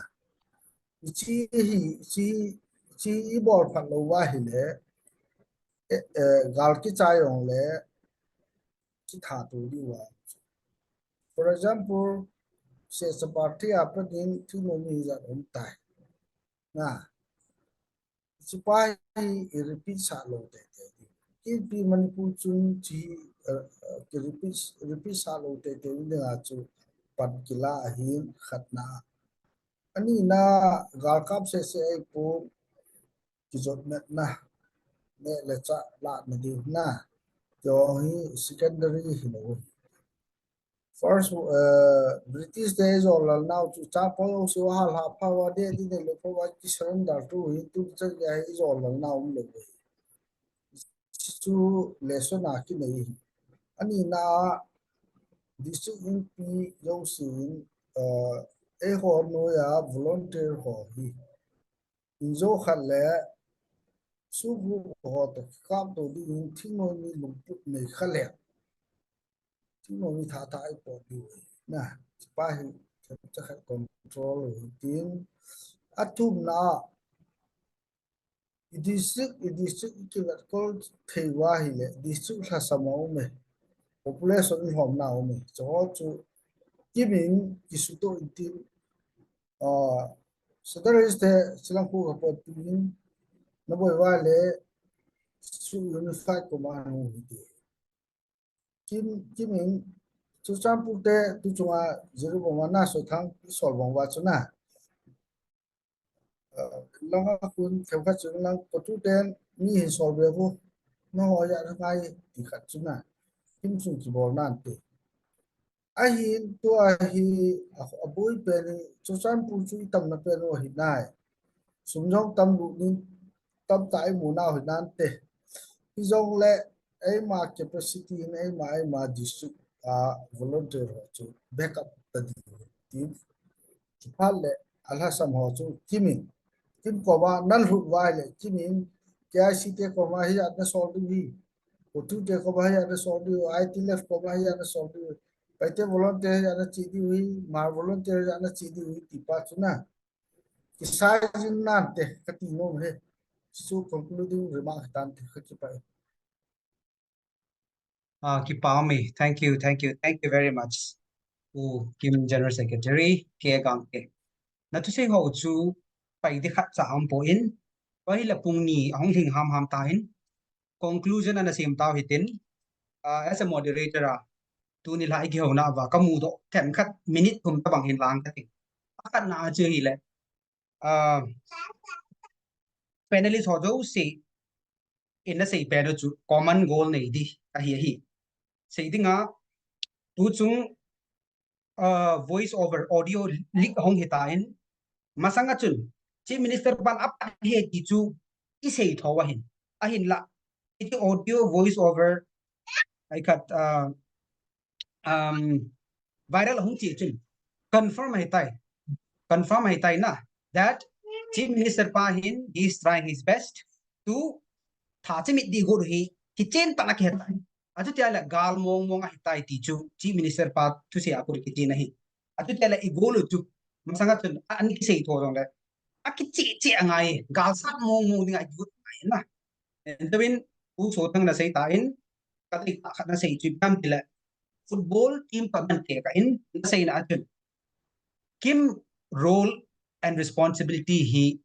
Ichi hi, ichi, ichi ibol phat lou uva hi le, eh, eh, gal kichai jong le, kitha to diu a. For example, sechapa thi a pat in thingnoimi jat um tai. Na, chupa hi i repeat sah lou teitei ding. Inpi Manipur chun chi, eh, eh, ki repeat, repeat sah lou teitei ding a chu pan kila ahin khatna. Anina galkap sese ei pu kijot metna, neh le chah lahna ding na, ti ho hi secondary hilou. First, eh, British te ijolal nau chu chapang jouse u ahal hah pha uva, deh ding neilou pha uva kisurrender tu hi, tu chan gei a hi ijolal nau umlou. Chu lesson a kinei hi. Anina district inpi jousen, eh, eiho noiya volunteer ho hi. Injo khat le SoO group ho toh kikapto dingin thingnoimi lungput nei kha le. Thingnoimi thatha ipot diu ahi. Na, chupa hi, chakhat control u hitin. Athumna, i district, i district i kivet kol thei uva hile, district lhasam a um e. Population lhomna um e. Chuho chu, kimin, kisuto intin, ah, Sadar Hills te, Sailangpu kapotpi in, naboi uva le, SoO Unified Command hung hite. Kim, kimin, Churachandpur te, tu chunga Jiribam a na Soithang isol bang uva chu na. Ah, langa kun themkhat chu lang COTU ten mi hin sol be u. Nangho jat ngai ti khat chu na. Kim sung kibol nante. Ahin tua hi a, aboi pen hi Churachandpur chu itamna pen u ahi nai. Sum jong tam lut nin tamtah imu nau hi nante. Hijongle eima capacity in eima, eima district a volunteer ho chu backup ta ding ti. Chuphat le alhasam ho chu kimin. Kim koma nan lhut uva le kimin K I C te koma hijat nasol diu hi. COTU te koma hijat nasol diu, I T L F koma hijat nasol diu. Paite volunteer hijat nache diu hi, Hmar volunteer hijat nache diu hi, ti pa chu na. Isai jin nante kati nom e. Chu concluding remark tante, kakipah e. Ah, kipah e. Thank you, thank you, thank you very much. U Kim General Secretary, K Gangte. Na thusei ho chu pai di khat cha aum poi. Tua hi la pung ni ahung lhing ham ham tan. Conclusion ana sem tau hitin. Ah, as a moderator a, tuni la i kihona va ka mudoh themkhat minute thum tabang hin lang kating. Akhatna chu hi le. Ah, panelist ho jouse in na sei pen u chu common goal nei di ahi ahi. Sei dinga tu chung, ah, voice over audio leak hung hitan, masanga chun Chief Minister pan apat ahi ti chu i sei tho ahin. Ahinla, iti audio voice over, ai khat, ah, um, viral hung chi chun confirm ahitai. Confirm ahitai na that Chief Minister pa hin, he is trying his best to tha chimit di got hi kichen tah a kihetai. Achuti le gal mong mong ahitai ti chu Chief Minister pa thusei a got kichen ahi. Achuti le i goal u chu masanga chun a, an kisei tho jongle a kiche che angai, gal sat mong mong dinga i got angai na. And then u Sothang na sei tan, ka dei tah khat na sei chu ipi ham tile, football team pa man te ka in na seina a chun Kim role and responsibility hi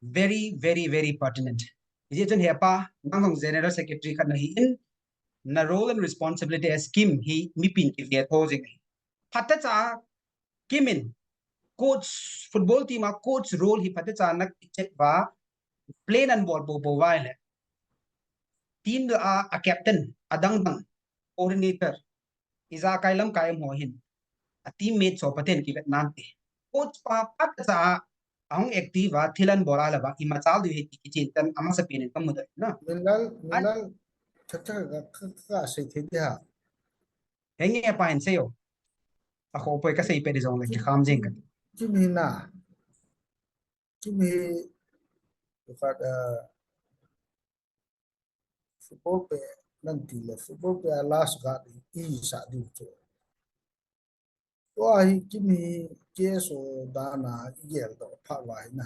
very, very, very pertinent. Hijeh chun hepa, nang jong General Secretary khat nahin, na role and responsibility as Kim hi mipin kive tho jing ahi. Phatecha Kim in coach, football team a coach role hi phatecha na kichep va, play nan bol bol bol vai le. Team la a, a captain, a dang dang, coordinator, ijakai lamkai um ho hin a teammate so paten kivet nante. Coach pa phatecha ahung active a, thil an bol a la va, ima chal diu hi ti kichen tan amasa pen in ka mudoh na. Minlal, Minlal, ka, ka, ka, ka, ka sei thei di ha. Henge pa hin sei o. A kho poi ka sei pe di jong le kikham jing ka. Kim hi na. Kim hi, in fact, uh, football pe nan ti le, football pe a last guard i sa diu chu. Tua hi Kim hi K S O dan a i gel doh phat va hi na.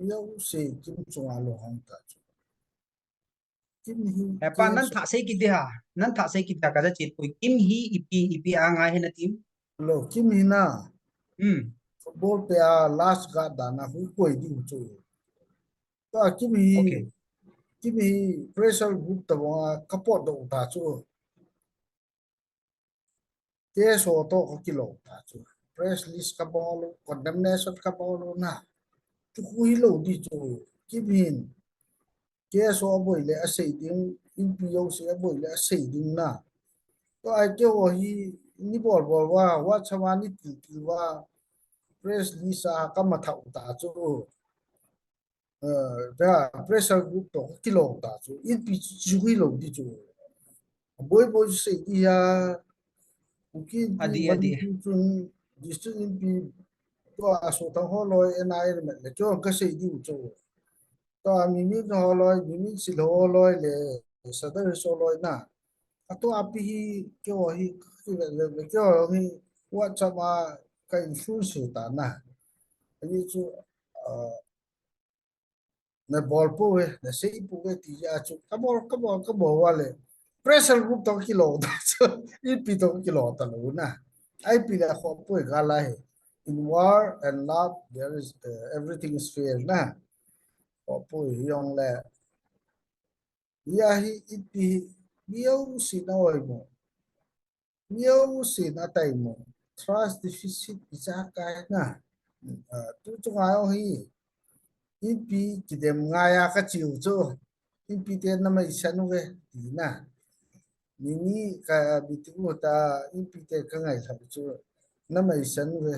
Jouse Kim chunga lunghang ta chu. Kim hi. Hepa, nan thah sei kit di ha. Nan thah sei kit di ha, ka ja chet poi. Kim hi ipi, ipi a ngai hi na team. Lo, Kim hi na. Hmm. Football pe a last guard dan a hui koi diu chu. Tua Kim hi. Okay. Kim hi pressure group tabang a ka potdoh ta chu. K S O toh ka kilou ta chu. Press release ka bol u, condemnation ka bol u na. Chu khu hilou di chu. Kim hin. K S O a boi le a sei ding, inpi jouse a boi le a sei ding na. Tua hi keiho hi ni bol bol va, WhatsApp a ni til til va, press release a ka ma thau ta chu. Eh, da pressure group toh kilou ta chu, inpi chu hilou di chu. Boi boi sei di ya, Kuki inpi, adi, adi. Manipur chun district inpi, tua Sothang holoi, N I A le, le, chu ka sei di chu. Tua Mimin holoi, Mimin Sil holoi le, Sadar holoi na. Atua pi hi, keiho hi, keiho hi, WhatsApp a ka influence ta na. Ani chu, ah, na bol pou ve, na sei pou ve ti a chu, ka bol, ka bol, ka bol va le. Pressure group toh kilou ta chu, inpi toh kilou ta lou na. Ipi le kho poi ka la he. In war and love, there is, uh, everything is fair na. Kho poi hi jong le. Hia hi inpi hi, mi jouse na oi mo. Mi jouse na tai mo. Trust deficit ijakai na. Ah, tu chu ngai o hi. Inpi kidem ngai a ka chiu chu. Inpi te na mai san u ve, ti na. Ni ni ka bi ti u ta, inpi te ka ngai lha chu. Na mai san u ve.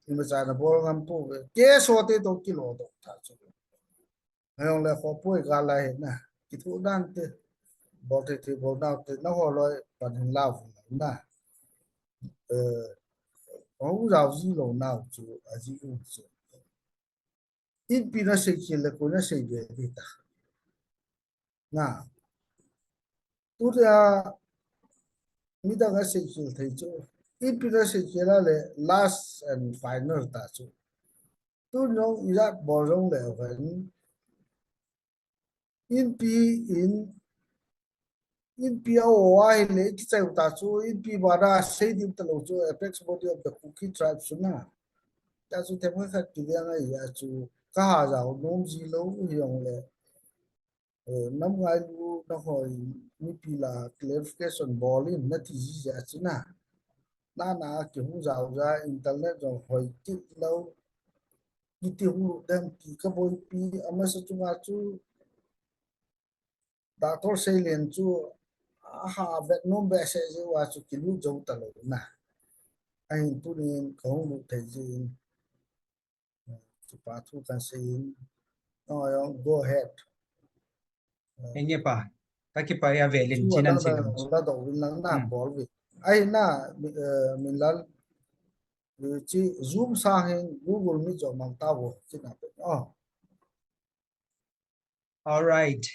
Ima cha na bol ngam pou ve. K S O te toh kilou doh ta chu. Hei jong le kho poi ka la hi na. Kithoh dan te. Bol thei thei bol nau te. Na holoi pan hin lau na. Eh, hou jao ji lou nau chu, a ji u chu. Inpi na sei khel le koi na sei be di ta. Na. Tu te a, midang a sei khel thei chu. Inpi na sei khel a le last and final ta chu. Tu nung ijat bol jong le ven. Inpi in, inpi a o a hi le kichai u ta chu, inpi ba da sei dim ta lo chu, apex body of the Kuki tribe chu na. Ta chu themkhat khat ki ding a hi a chu, ka ha jao nom ji lo hi jong le. Eh, nam ngailu na hoi mipi la clarification bol in na ti ji ja chu na. Na na ki hung jao ja internet jong hoi kit lo. Kiti hulu dem ti ka boipi, amasa chunga chu Doctor Seilen chu aha vet nom behseh jeh uva chu kilut jou talou na. Ahin tunin ka hung lut thei jeh in, eh, kipa thu kan sei in. Oh, yeah, go ahead. Eh, Henge pa, ka kipah e, avel in chu chin an sei dong chu. La dong vin lang na, hmm, bol vin. Ahi na, mi-, eh, Minlal, eh, chi Zoom sang hin Google Meet jo mang ta vo, chi na pe. Oh. All right.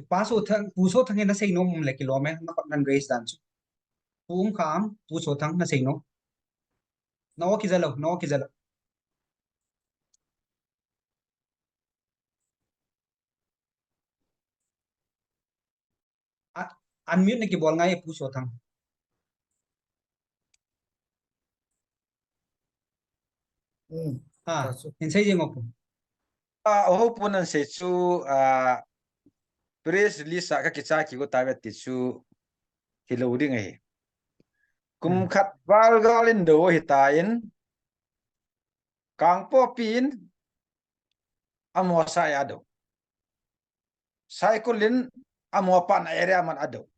Pa Sothang, Pu Sothang in na sei nom um le kilom e, na khut nan raise dan chu. Pu Umkham, Pu Sothang na sei nom. Na o kija lou, na o kija lou. A, unmute na kibol ngai Pu Sothang. Hmm. Ah, ta chu. Hin sei jing o Pu. Ah, o Pu nan sei chu, ah, press release a ka kicha kigo ta ve ti chu hilou ding ahi. Kum, hmm, khat val gal in do hi ta in, Kangpokpi in amo sa ya do. Saikul in amo pan area man a do.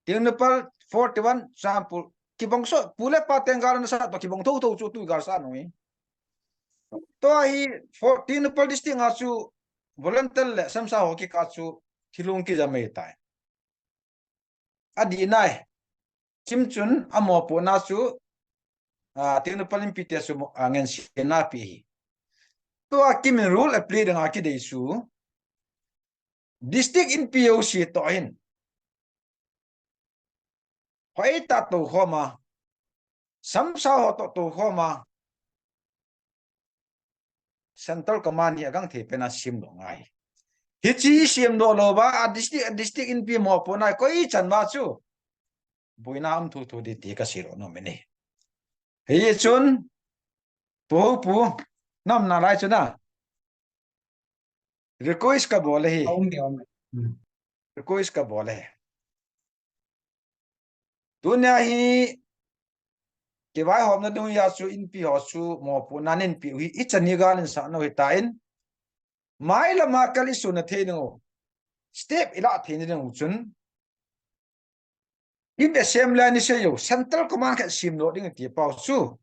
Tengnoupal forty-one sample kibang so, pu le pa teng gal na sa to kibang tho tho chu tu gal sa no e. To hi for, Tengnoupal district nga chu volunteer le samsa ho kikah chu thilung kija mai tai. Adi nai. Chim chun amo pu na chu, ah, Tengnoupal Inpi te chu mo, ah, ngen si na pi hi. Tua kimin rule a play ding a kidei chu. District Inpi o si to hin. Hoi ta to khoma. Samsa ho to to khoma. Central Command hi agangthei pen a siam doh ngai. Hichi siam doh lou va, a district, a district Inpi mo pu nai koi chan va chu. Boina um thu thu di ti ka sei lou nom e. Hichun, pu, pu, nam na lai chu na. Request ka bol e hi. Aum de, aum de. Hmm. Request ka bol e. Tunia hi, kivaihomna dungjuia chu Inpi ho chu mo pu na nin pi u hi, i chan ni gal in sa no hi ta in. Mai lama kal i suna thei ding u. Step i la thei ding u chun. In assembly a ni sei u, Central Command khat siam doh ding ti pau chu.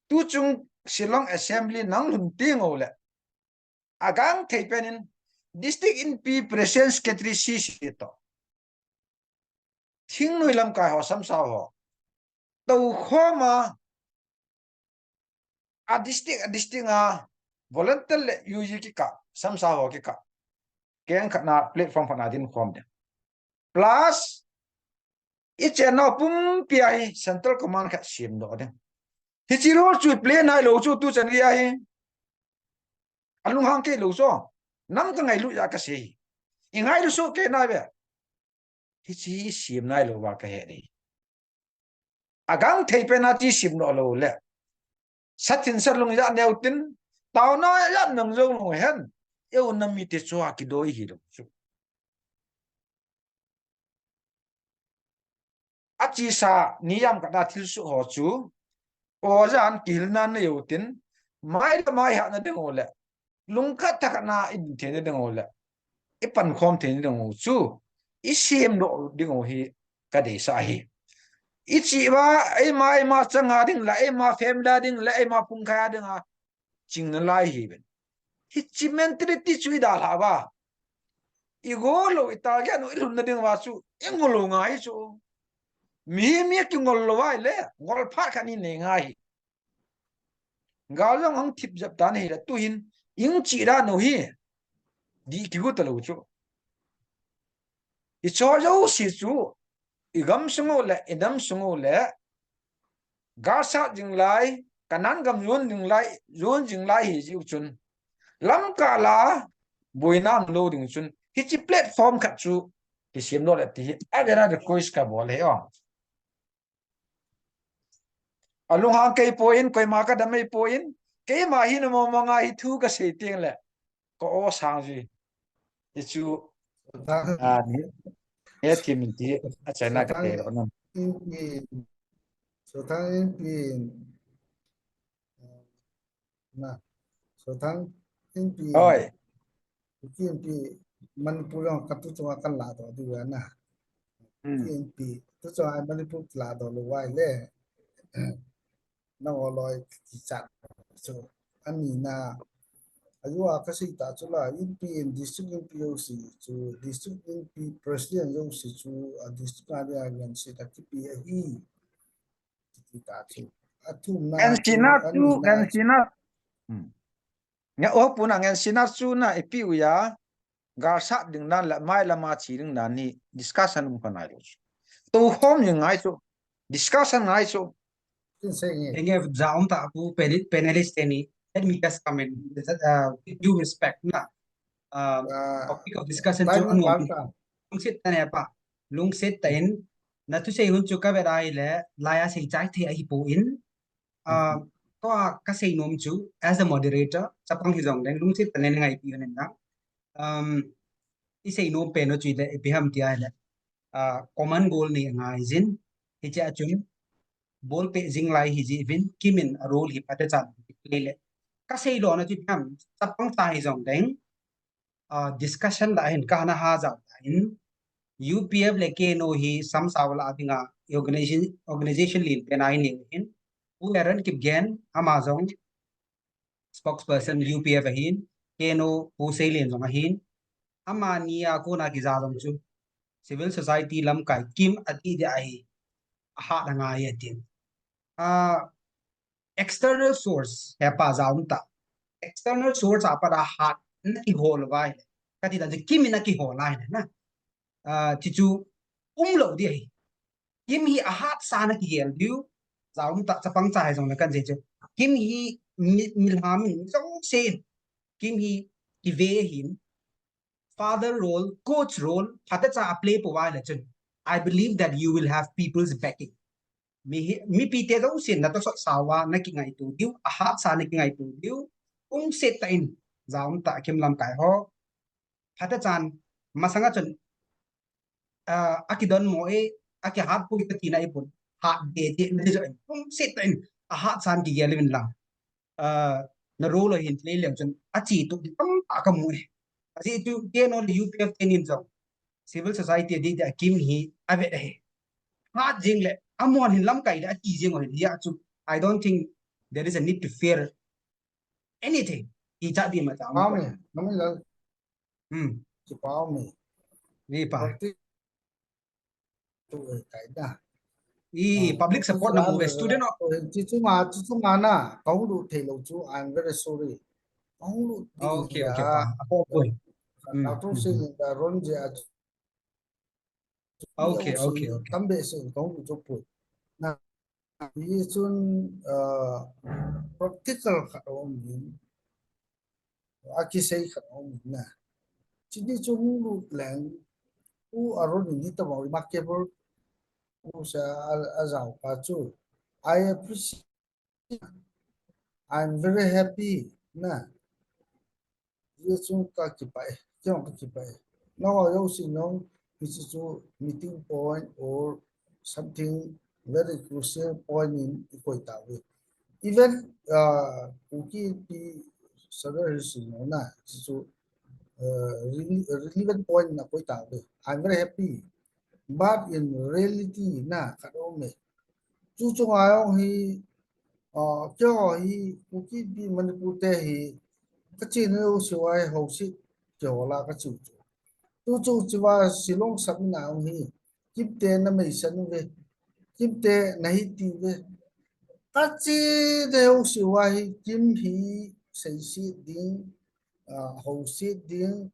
Tu chung Shillong Assembly nang lhun teng u le. Agangthei pen in, District Inpi President Secretary si si to. Thingnoi lamkai ho samsa ho. To khoma, a district, a district a volunteer le U G kikah, samsa ho kikah. Keng khat na platform khat na din khom ding. Plus, i chenna pumpi a hi Central Command khat siam doh ding. Hichi rule chu play nai lou chu tu chan gei a hi. Alunghang kei lou chu. Nam ka ngailut a ka sei. I ngailut soh kei nai ve. Hichi siam nai lou va ka he ding. Agangthei pen a chi siam doh lou le. Sa thin sa lung ja neo tin. Taona ja nang jo lou hen. Eu nam mite chu a kidoi hi lou chu. A chisa niyam khat a thil su ho chu. O jan kihilna nei u tin. Mai le mai hahna ding u le. Lungkhat thakhat na i din theina ding u le. I pankhom theina ding u chu. I siam doh ding u hi ka deisah hi. I chi va, eima, eima changa ding le, eima family ding le, eima phungkhai a ding a. Ching nalai hi ven. Hichi mentality chu i dalha va. I go lou, i target u, i lhunna ding va chu, i ngol lou ngai chu. Mi, mi kingol lou vai le, ngol phat khat ni nei ngai hi. Gal jong hung thip jep ta ni hi le, tu hin, ing chi da no hi. Di kigu ta lou chu. I cho jouse chu, i gam sung u le, i nam sung u le, gal sat jing lai, Kanan gam jon ding lai, jon jing lai hi jiu chun, lamkah la boina um lou ding chun, hiche platform khat chu kisem lou le ti hi, a gena request kabol e o. Alunghang kei poi, koima kadam ei poi, keima hi na mo mo nga hi thu kasei teng le, ka o sang ji. Ti chu, a, ni, e thi min ti, a China ka te lo nam. Inpi, Sothang Inpi, na, Sothang Inpi, Oi. Inpi, Manipur jong katu chunga kan la to di na. Hmm. Inpi, tu chunga Manipur la to lo wai le. Na o loi kichat. So, ani na, ayu a kasei ta chu la, Inpi in district Inpi jouse chu, district Inpi president jouse chu, a district a dia ngen se ta kipi ahi. Kiti ta chu. A thumna chu, Ensinar chu, ani na chu. Ensinar. Hmm. Nga o puna Ensinar chu na ipi u ya. Galsat ding dan le, mai lama che ding dan hi discussion um kha nai lou chu. Tou khom jing ngai chu. Discussion ngai chu. Kin sei nge. Enge ja um ta pu panel-, panelist teni. Let me just comment. Uh, with due respect na. Uh, Ah, topic of discussion chu time anu lam ta. Lungset ta ne pa. Lungset ta in. Na thusei hun chu ka ve rai le, laiya sei chai thei ahi poi. Ah, tua kasei nom chu, as a moderator, chapang hi jong leng, lungset ta in nei ngaipi un lang. Um, isei nom pen u chu le, ipi ham tia le. Ah, common goal nei ngai jin, hiche a chun, ball pe jing lai hi ji vin, Kim in a role hi phatechan play le. Kasei lona chu ipi ham, chapang ta hi jong leng, ah, discussion la hin ka na ha jao ta in, U P F le K N O hi samsao la dinga organization, organization lin pen a hin nei hin. Pu Aaron Kipgen, ama jong spokesperson U P F ahin, K N O Pu Seilian jong ahin. Amani a kona kija jong chu civil society lamkai Kim ati dia hi. A hat a ngai atin. Ah, external source he pa ja um ta. External source a pat a hat na kihol vai. Kati ta chu Kim in a kihol lai na. Ah, ti chu um lou di ahi. Kim hi a hat sa na kigel diu. Ja um ta chapang cha he jong le kan je chu. Kim hi mi, mi lham in jong se. Kim hi kive hin. Father role, coach role, phatecha a play pouva ahile chun, I believe that you will have people's backing. Mi hi, mipite jousen na tosot sauva na kingaito diu, a hatsa na kingaito diu, umset tah in, ja um tah Kim lamkai ho. Phatechan, masanga chun, ah, akidonmo e, akihat poi katina ahipon, hat dede na ti jo e, umset tah in, a hatsan kigel uvin lang. Ah, na role ahin play leng chun, achi tuh di tamtah kamu e. Ajeh chu K N O le U P F tenin jong civil society adeh deh a Kim hi avet ahi. Hat jeng le, amahon hin lamkai le, achi jeng u ahin, hijeh chun, I don't think there is a need to fear anything. Icha di ma cha. Pau me, nami la. Hmm. Chi pau me. Ni pa. Party tu, eh, kai da. I, ah, public support na mu ve, student of, eh, chi chunga, chi chunga na, kahung lut thei lou chu, I'm very sorry. Kahung lut ding hi a. Okay, okay, pa. Apo poi. Hmm, Doctor hmm, Singh hmm. Da ron je a chu. Okay, okay, okay. Tam behseh in kahung lut chu poi. Na, hichun, ah, practical khat aum in. Akisei khat aum na. Chini chu hung lut leng, Pu Aaron in hitobang remarkable, Pu sa a, ajao pa chu. I appreciate, I'm very happy, na. Hijeh chun kakipah e, keiman kakipah e. Nangho jousen jong, hiche chu meeting point or something very crucial point in ikoi tauve. Even, uh, Kuki Inpi Sadar Hills in jong na, hiche chu, uh, rele-, relevant point in akoi tauve. I'm very happy. But in reality na, khat aum e. Chu chunga jong hi, uh, keiho hi, Kuki Inpi Manipur te hi, kachena jouse uva hi houset kihol a kache u chu. Tu chu chuva Shillong sap in a jong hi, Kimte na meisan uve, Kimte nahi ti uve. Kachena jouse uva hi Kim hi seiset ding, ah, houset ding,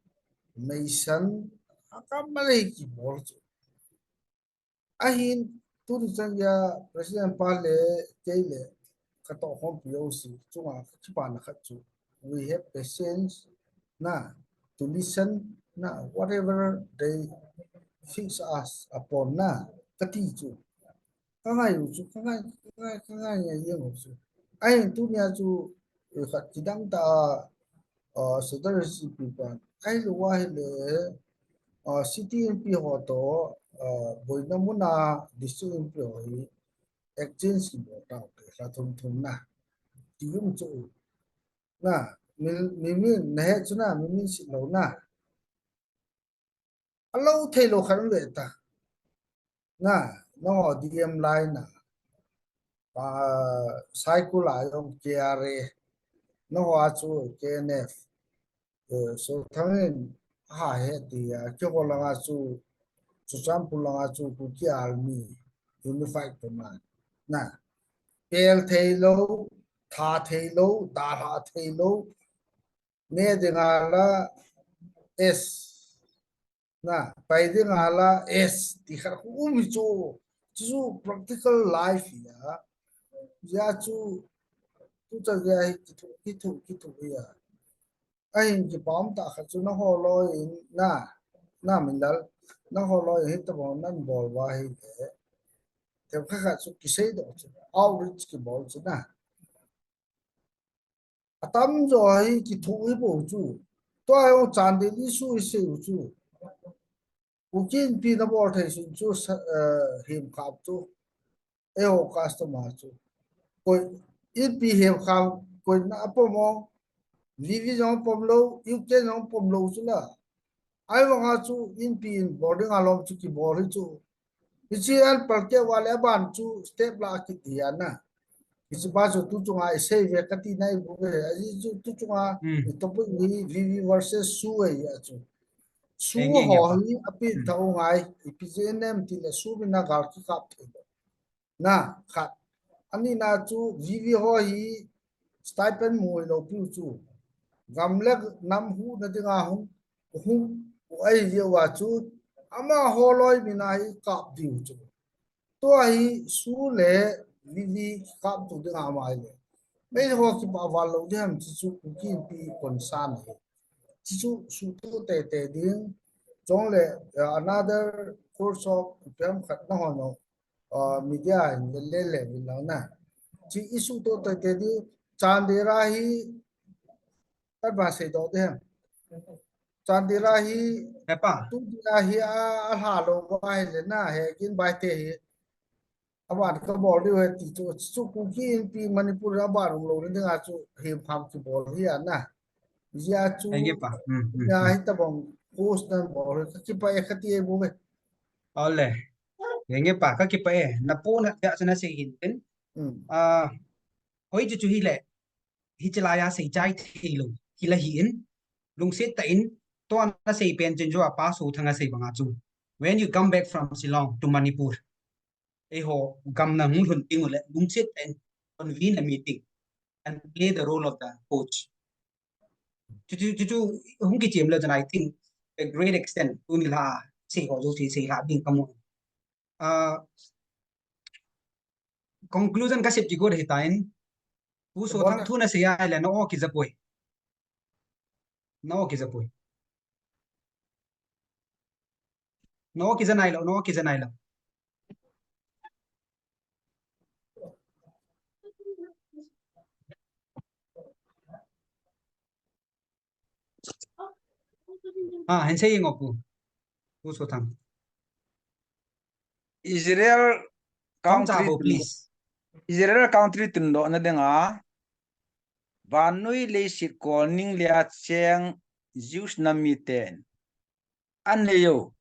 meisan, a kamal hi kibol chu. Ahin, tuni chan geiya President pa le, kei le, katoh khompi jouse chunga kakipana khat chu, we have patience na, to listen na, whatever they fix us upon na, kati chu. Kangai u chu, kangai, kangai, kangai ngai jeng u chu. Ahin tunia chu, eh, khat kidang tah a, uh, Secretary P pan. Ahilouva ahile, uh, City M P ho toh, uh, boina muna District M P ho hi exchange kibol taute, lha thum thum na. Ti um chu. Na, mi, mi, mi, nahet chu na, mi, mi si lou na. Alou thei lou khat um ve ta. Na, nangho D M lai na. Pa, Saikul a jong K R A. Nangho a chu K N F. Eh, Sothang in aha he ti a, keiho langa chu, Churachandpur langa chu Kuki Army, Unified Command. Na, pel thei lou, tha thei lou, dalha thei lou, ne dinga la S. Na, pai dinga la S, ti khat khu um hi chu, chu practical life hi a. Hijeh a chu, tu cha hijeh a hi kithu, kithu, kithu hi a. Ahin kipah um tah khat chu nangho loi in na, na Minlal, nangho loi in hitobang nabol uva ahile. Themkhat khat chu kiseidoh chu, outreach kibol chu na. Atamjo hi kithu hi bou chu. Tua jong Chandel issue hi sei u chu. Kuki Inpi nabol thei sun chu sa-, eh, hemkham chu. Eiho customer chu. Koi Inpi hemkham, koi na apom o. V V jong pom lou, U K jong pom lou chu la. Ahivanga chu Inpi in boarding alom chu kibol hi chu. Hiche an palkeh uva le aban chu step la kit hi a na. Hiche pa chu tu chunga isei ve kati nai bou ve. Ahi chu tu chunga Hmm. I topic hi V V versus SoO ahi a chu. SoO Enge, enge ho pa. Hi api Hmm. thau ngai, ipi jeh nem tile SoO mina gal kikap thei lou. Na, khat. Anina chu V V ho hi stipend mu lou piu chu. Gam le nam huhna dinga hung, hung, u ahi jeh uva chu. Amaho loi mina hi kap diu chu. Tua hi SoO le V V kap tu dinga ama hi le. Meiho kipah val lou ding ham ti chu Kuki Inpi concern hi. Ti chu suhtoh teitei ding. Chule, uh, another course of ipi ham khat nahon, uh, media in le le le vin lang na. Ti issue toh teitei ding, Chandel a hi, kat ba seidoh ding ham. Chandel a hi, Hepa. Tunia hi a, alha lou uva ahile na, he kin bai te hi. Aban kabol diu ahi ti chu, chu Kuki Inpi Manipur a aban um lou na dinga chu hemkham kibol hi a na. Hijeh a chu Enge pa. Hmm, hmm, ya hmm. Hitobang post nabol hi kakipah e kati e bou ve. Ole. Enge pa, kakipah e. Napohna dia chu nasei hin tin. Hmm. Ah, hoi chu chu hile. Hiche laiya seichai thei lou. Hila hi in. Lungset tah in. Tua nasei pen chen chu a pa Sothang a sei banga chu. When you come back from Shillong to Manipur, eiho gamna hung lhun ding u le, lungset tah in convene a meeting and play the role of the coach. Chu, chu, chu, chu, hung kichem le chun, I think, a great extent, tuni la, sei ho jouse, sei la ding kamu. Ah, conclusion kasei ji got hitan, Pu Sothang thu nasei a le, na o kija poi. Na o kija poi. Na o kija nailou, na o kija nailou. Ah, hin sei ngo Pu. Pu Sothang. Israel Tong cha country ho, tun-, please. Israel country tundohna dinga, vannoi leiset kolning lia cheng Jews nam miten, anei u,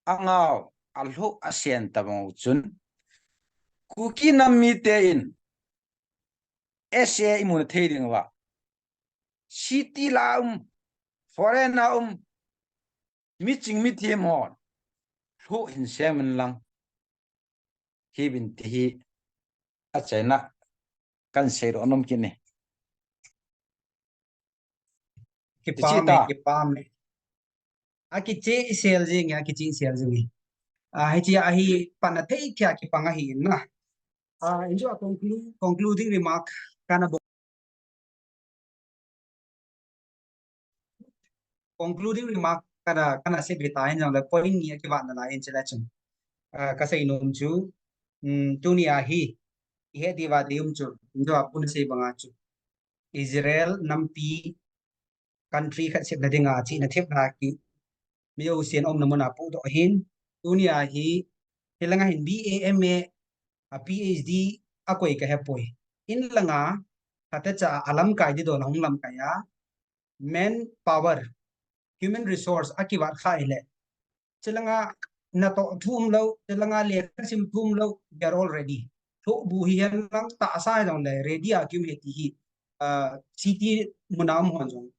angah u, alhuh asen tabang u chun, Kuki nam miten, S A imu thei ding uva. City la um, foreign a um, miching mithem hon. Lhuh hin sem in lang. Hi bin ti hi achaina kan seidoh nom kit e. Kipah e, kipah e. Akicheh sel jing e, akicheh sel jing e. Ah, hiche a hi pan athei kei a kipang ahi na. Ah, injo a conclu-, concluding remark kana bol. Concluding remark kana, kana sei bit ahin, jong le point ni akivat nalai in chila chun. Ah, kasei nom chu, um, tunia hi, ihe diva de um chu, injo a pun sei banga chu. Israel nampi country khat sepna dinga chihna thepna ki mi jousen umna muna pudoh ahin, tunia hi, hilanga hin B A, M A, a P H D a koi kahepoi. Inlanga, khatecha a lamkai di don a hung lamkai a, manpower, human resource a kivat kha ile. Chilanga natoh thum lou, chilanga lekha sim thum lou, they are all ready. Thohbu hihen lang tahsa jong le ready a kium e ti hi, ah, city muna um hon jong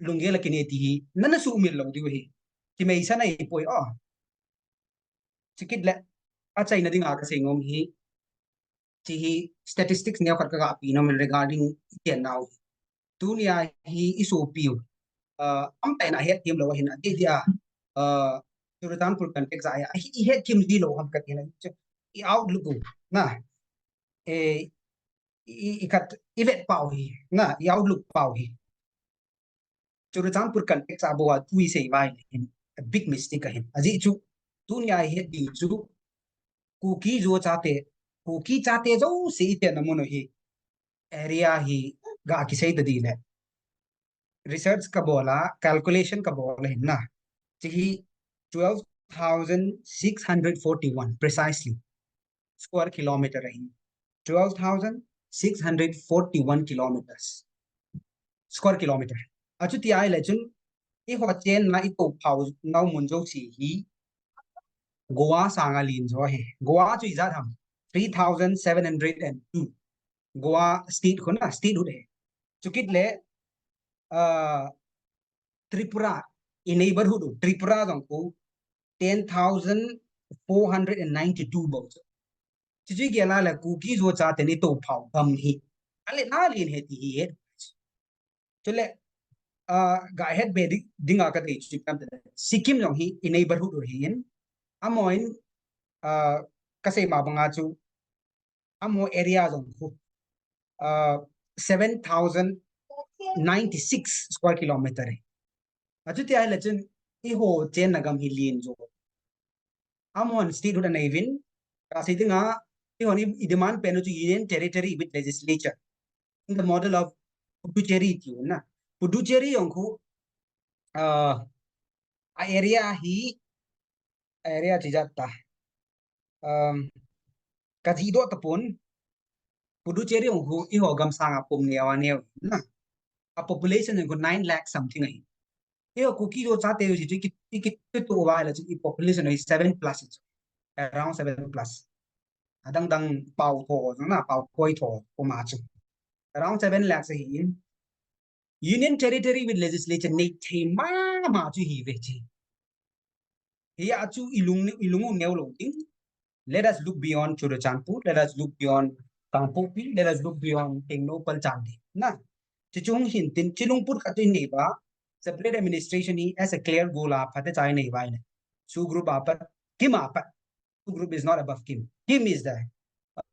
lunggel a kine ti hi, nana sumil lou diu hi. Kimeisan ahipoi, oh. Chukit le, achaina dinga kasei nom hi, chi hi statistics neo khat kaga pe nom in regarding itian nau. Tunia hi isopiu, ah, ampen a hetthem lou ahin, adeh dia, ah, Churachandpur context a, ahi, ihetthem ji lou ham katina, i outlook u, na, eh, i, i khat, i vet pau hi, na, i outlook pau hi. Churachandpur context a bou a thu isei vai le hin, a big mistake ahin. Ajeh chu, tunia ihet diu chu, Kuki Zo chate, Kuki chate jouse itian na mun u hi, area hi ga kisei ta di le. Research kabol a, calculation kabol a hin na. Chi hi twelve thousand six hundred forty-one precisely square kilometer ahin. Twelve thousand six hundred forty-one kilometers. Square kilometer. Achuti ahile chun, eiho chenna itoh phau nau mun jouse hi, Goa sanga len jo ahi. Goa chu ijat ham? Three thousand seven hundred and two. Goa state khu na, statehood ahi. Chukit le, ah, Tripura, i neighborhood u, Tripura jong khu, ten thousand four hundred and ninety-two bou chu. Chuchu igel a le Kuki Zo chaten itoh phau gam hi, ale na len ahi ti hi het. Chule, ah, ga het be di-, dinga kadei chu tam te. Sikkim jong hi i neighborhood u ahin. Amahon, ah, kasei ma banga chu, amaho area jong khu, ah, seven thousand ninety-six square kilometer ahi. Achuti ahile chun, eiho chenna gam hi len jo. Amahon statehood anei uvin, kasei dinga, eihon i, i demand pen u chu Union Territory with legislature, in the model of Puducherry tiu na. Puducherry jong khu, ah, a area hi, a area chu ijat ta. Um, kajih doh tapon, Puducherry jong khu eiho gam sanga pum neo aneo na. A population jong khu nine lakh something ahi. Eiho Kuki Zo chate jouse chu iki, iki tutu uva ahile chu i population hi seven plus chu. Around seven plus. Adang dang pao tho jong na, pao koi tho, puma chu. Around seven lakhs ahin. Union Territory with legislature nei thei mama chu ihiuve chi. Hia chu ilung, ilung u neo lou ding. Let us look beyond Churachandpur. Let us look beyond Kangpokpi. Let us look beyond Tengnoupal, Chandel. Na, chuchu hung hin tin, chi lungput khat chu inei uva, separate administration hi as a clear goal a phatecha inei uva ahile, SoO group a pat, KIM a pat, SoO group is not above KIM. KIM is the,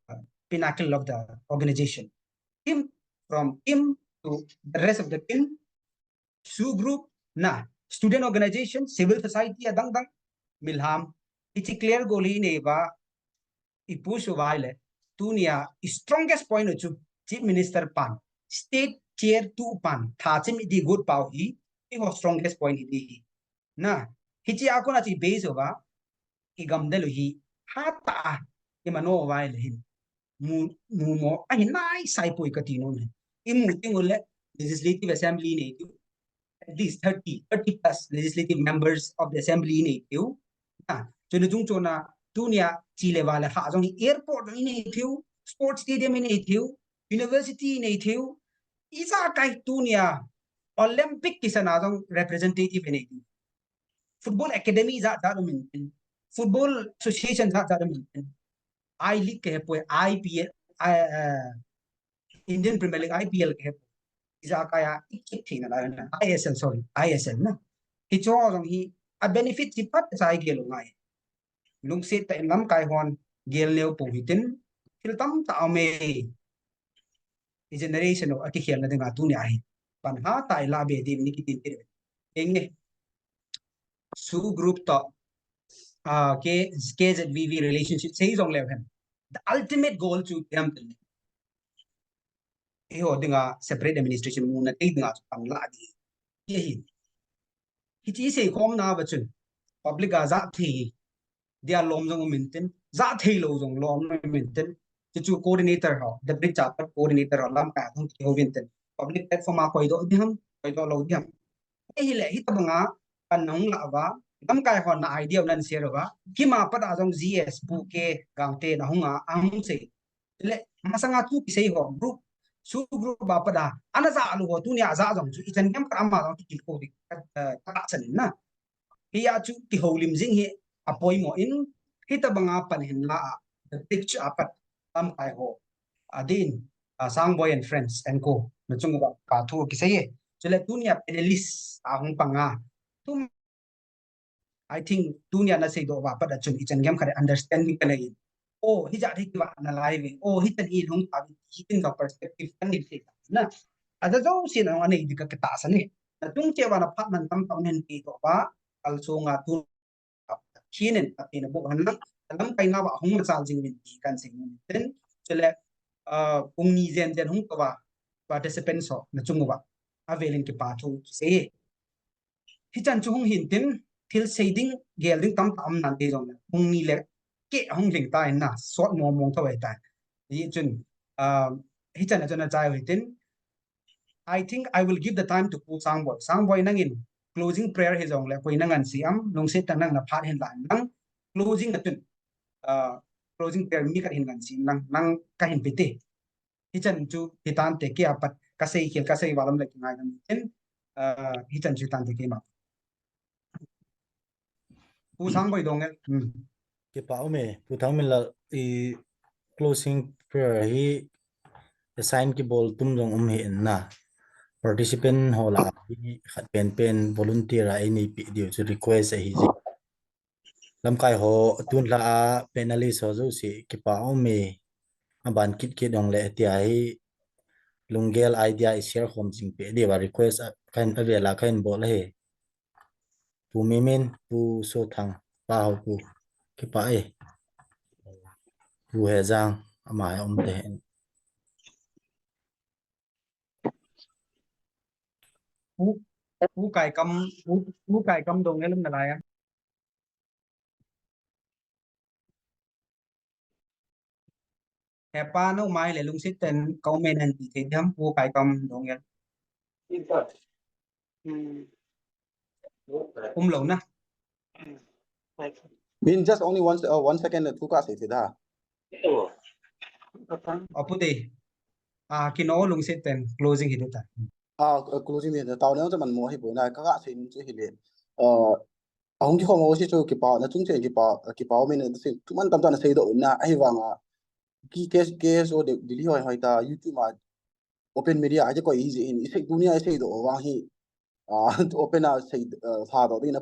uh, pinnacle of the organization. KIM, from KIM to the rest of the KIM, SoO group na, student organization, civil society adang dang, milham. Hichi clear goal hi inei uva, i push uva ahile, tunia i strongest point u chu Chief Minister pan, State Chair tu pan, thachim idi got pau hi, eiho strongest point idi hi. Na, hichea kona chu i base uva, i gamdel u hi hatah a i mano uva ahile hin, mu, mumo ahi naisai poi kati nom e. I mu teng ule Legislative Assembly nei diu, at least thirty, thirty plus legislative members of the assembly nei diu. Na, chuna chung chuna tunia chi le va le ha jong hi airport jong inei diu, sports stadium inei diu, university inei diu, ijakai tunia Olympic kisana jong representative inei diu. Football academy jat jat um intin. Football association jat jat um intin. I League kahepoi, I P L, I, uh, Indian Premier League, I P L kahepoi. Ijakai a, ikit thei nalai na. I S L, sorry, I S L na. Hicho jong hi, a benefit chi phatecha igel u ngai. Lungset tah in lamkai hon gel neo pou hitin, thil tamtah aume. I generation u akikhelna dinga tunia hi pan hatah a ilah be ding ni kitin ti. Enge, SoO group toh, ah, K, K Z V V relationship sei jong leu hen, the ultimate goal chu ipi ham tile, eiho dinga separate administration muna thei dinga chu pan lah ding. Hiche hi, hiche i seikhomna uva chun public a jahthei dia lom jong um intin, jahthei lou jong lom um intin, chuchu coordinator ho, the bridge a pat coordinator ho lamkai a hung kihou intin, public platform a koidoh ding ham, koidoh lou ding ham. Ahile, hitobanga pan nahung lah uva, lamkai hon na idea u nan share uva, kima pat a jong G S Pu K Gangte nahung a, ahung sei. Le, masanga thu kisei ho, group, SoO group a pat a, ana jah lou ho, tunia jah jong chu, ichan gei khat ama jong chu kilkou ding, eh, katahsan in na. Hia chu kihoulim jing hi apoimo in, hitobanga pan hin la a, the bridge a pat lamkai ho, adin, ah, Sangboi and friends and co, na chung uva ka thu kisei e. Chule tunia panelist a hung panga. Tu I think tunia na seidoh uva pat a chun ichan gei khat understanding kanei in. Oh, hijat hi kivah nalai ve. Oh, hichan hi hung ta ve. Hitin ka perspective kanei sei ta na. Aja jousen anei ding ka, katahsan e. Na chung cheh uva na phat mantam tah nen ti doh uva, kalsonga tu kinin ati na bu han lang. Lamkai na uva hung machal jing uvin ti kan sei uvin tin. Chule, ah, pung ni jen jen hung ta uva, participants ho na chung uva, avelin kipa thu kisei e. Hichan chu hung hin tin, thil sei ding, gel ding tamtah um nan ti jongle, pung ni le keh hung lhing ta in na, sot mong mong tho e ta. Hichun, ah, hichan a chun achai u hitin, I think I will give the time to Pu Sangboi. Sangboi, nangin closing prayer hi jongle, koi na ngansi am, lungset tah nang na phat hin la in lang, closing a chun, ah, closing prayer mi khat hin ngansi in lang, nang ka hin pe te. Hichan chu hitante, kei a pat kasei khel, kasei val um le kingai dam tin, ah, hichan chu hitante keima. Pu Sangboi Doungel. Hmm. Kipa um e, Pu Thangminlal, i closing prayer hi assign kibol tum jong um hih in na. Participant ho lah a hi khat pen pen volunteer a eina pe diu chu request ahi jeh. Lamkai ho, tun la a panelist ho jouse kipa um e, aban kit kit jongle tia hi lunggel idea i share khom jing pe diu a request a, kahin, avel a kahin bol ahi. Pu Mimin, Pu Sothang, Pa Hau Pu, kipa e. Pu Hejang, ama hi um te hen. Pu, Pu Kaikam, Pu, Pu Kaikam Doungel um nalai a. Hepa, na um a ahile lungset tah in comment hin ti thei diam, Pu Kaikam Doungel. Um lou na. Min, just only one, uh, one second, thu kasei thei da. Apu te. Ah, kino, lungset tah in closing hi ta. Ah, uh, closing hi ta. Tao ne, man mo hi poi na, ka kasei ni chu hile. Uh, Ahung kikhom ho jouse chu kipa, na chung cheh in kipa, kipa um in, sei, thuman tamtah na seidoh un na, ahivanga, ki, K, K S O Delhi hoi, hoi ta, YouTube a, open media a, kikoi hi jeh hin, i sei, tunia i seidoh vang hi, ah, open a sei, ah, lhadoh ding na,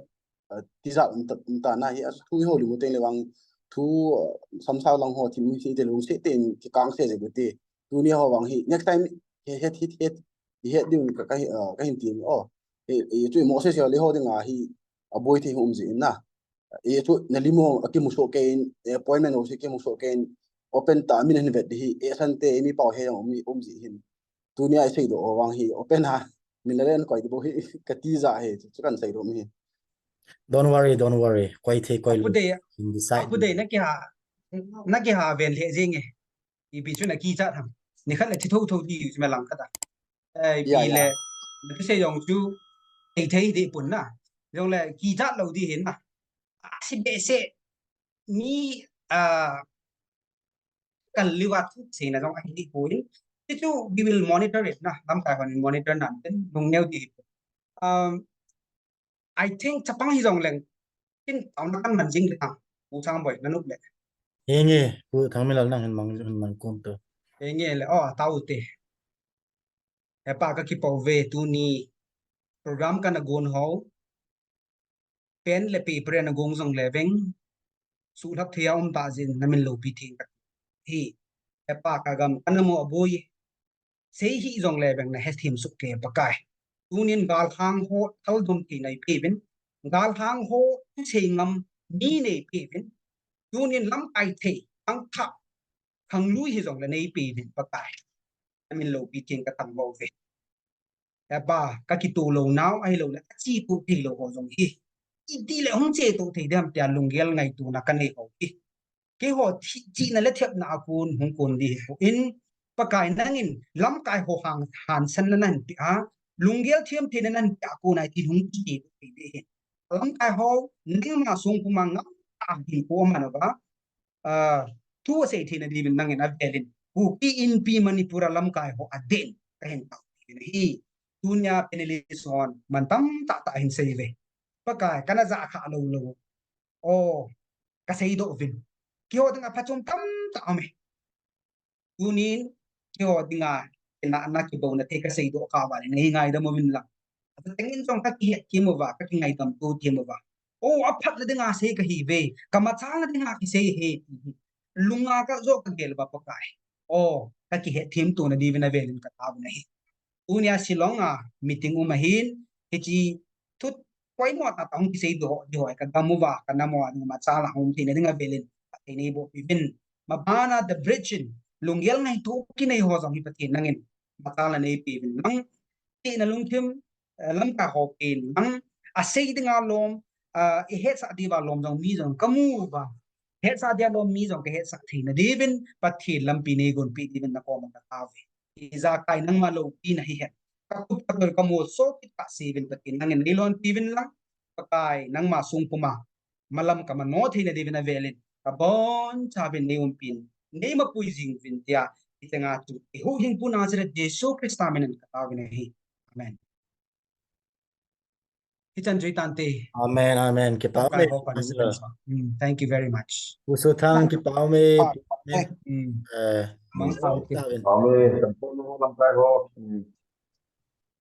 ah, tijat um ta, um ta na hi, a thu i houlim u teng le vang, thu, ah, samsau lang ho, thim hi te lungset tah in, kikang se jeh u te, tunia ho vang hi, next time, he, het, het, het, i het ding ka, ka, ah, kahin ti, oh, e, e, chu i Moses Yale ho dinga hi, aboi thei um jeh in na. E, chu na lim ho akimu soh kei in, e, appointment ho si kimu soh kei in, open tah a min hin vet ding hi, e, asante, e, mi pau he jong um, um jeh hin. Tunia i seidoh ho vang hi, open a, min la len koi ding bou hi, kati ja hi, chu, chu kan seidoh mi hi. Don't worry, don't worry. Koi thei, koi lou. Apu dei, hin decide. Apu dei, na kiha, na kiha ven lheh jeng e. Ipi chu na kichat ham. Nikhat le thi thotho ding chu me lang khat a. Eh, ipi le, na thusei jong chu, thei thei ding pon na. Jong le kichat lou ding hin na. A, sei behseh, mi, ah, kal liu a thu seina jong ahi ding pon. Ti chu, we will monitor it na. Lamkai hon monitor nan tin, lungneo ding. Um, I think chapang hi jong leng, kin taona kan man jing le tang, Pu Sangboi, na nop le. Henge, Pu Thangminlal nang hin mang, hin mang kom to. Henge le, oh, tao te. Hepa, ka kipa uve, tuni program kana gon ho. Pen le paper na gong jong le veng. Suhlhap thei a um ta jeh in na min loupi thei ka hi. He Pa, ka gam kana mo aboi. Sei hih jongle veng nahe thim suk ke Pakai. Tunin galhang ho thaldom thei neipeuvin. Galhang ho thusei ngam mi neipeuvin. Tunin lamkai thei, khangthah, khanglui hijongle neipeuvin Pakai. Namin loupi theng kathangvah uve. He Pa, kakitoh lou nau, ahilouleh, kachetoh thei lou ho jong hi. Itile hung chetoh thei dem tia lunggel ngaitona kanei ho hi. Keiho thi-, chihna le thepna a kon hung kon ding hipon, Pakai nangin lamkai ho hang hansanna nahin peh a, lunggel themtheina nahin peh a kona itin hung chetoh thei ding ahi. Lamkai ho, nangma songpuma ngamtah hinkho aman uva, ah, thu asei theina diuvin nangin avelin, Kuki Inpi Manipur a lamkai ho adeh in kahin taovin ahi. Tunia panelist hon man tamtah tah ahin sei uve. Pakai, kana jakhah lou lou. O, kaseidoh uvin. Keiho dinga phachom tamtah aume. Tunin, keiho dinga, kinahna kibouna thei kaseidoh kha uva le, nei ngaidam uvin lang. Ateng in jong kakihet them uva, kakingaidam to them uva. O, aphatna dinga sei kahiuve, kamachalna dinga kisei ahi, ti hi. Lunga kajo kagel uva Pakai. O, kakihet them tona diuvin avelin kataovin ahi. Tunia Shillong a meeting um ahin, hiche thu poimo tahtah hung kiseidoh diu hi kagam uva, kanam uva, machal a hung theina dinga velin, Pathen in eiboh piuvin. Mabana The Bridge in, lunggel ngaito kinei ho jong hi Pathen nangin, machal a neipeuvin lang, tina lungthim, eh, lamkai ho pen lang, asei dinga lom, ah, ihetsah diuva lom jong mi jong kamu uva. Hetsah dia lom mi jong kahetsah theina diuvin, Pathen lampi neigonpeh diuvin nakoma kataove. Ijakai nangma loupina hihen. Kakhup katoi kamolso kit kahseuvin Pathen nangin neilonpiuvin lang. Pakai nangma songpuma malam kamano theina diuvin avelin, kabonchauvin neiumpin, neimapui jing uvin tia, hichenga chu eihuhhingpu Nazareth Jesu Christa minin kataovin ahi. Amen. Hichan chu hitante. Amen, amen. Kipa ume. Pakai ho pa ni sa. Hmm, thank you very much. U Sothang, kipa ume. Hmm. Eh, mangpha u. Amen. Lamkai ho. Hmm.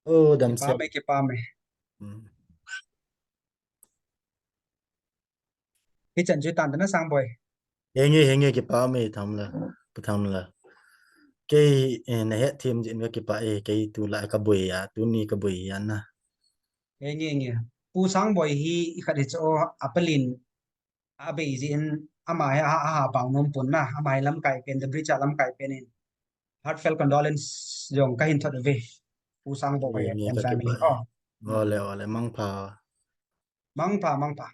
Oh, damsel. Kipa ume, kipa ume. Hmm. Hichan chu hitante na Sangboi. Henge, henge, kipa ume, Thanglal, Pu Thanglal. Kei, eh, nahet them jeh in kakipah e, kei tulai kaboi a, tuni kaboi a na. Henge, henge. Pu Sangboi hi ikhat hichu apalin abei jeh in ama hi a, a, a, pao nom pon na, ama hi lamkai pen, The Bridge a lamkai pen in. Heartfelt condolence jong kahin thot uve. Pu Sangboi and family. Henge, kakipah e. Oh. Ole, ole, mangpha. Mangpha, mangpha.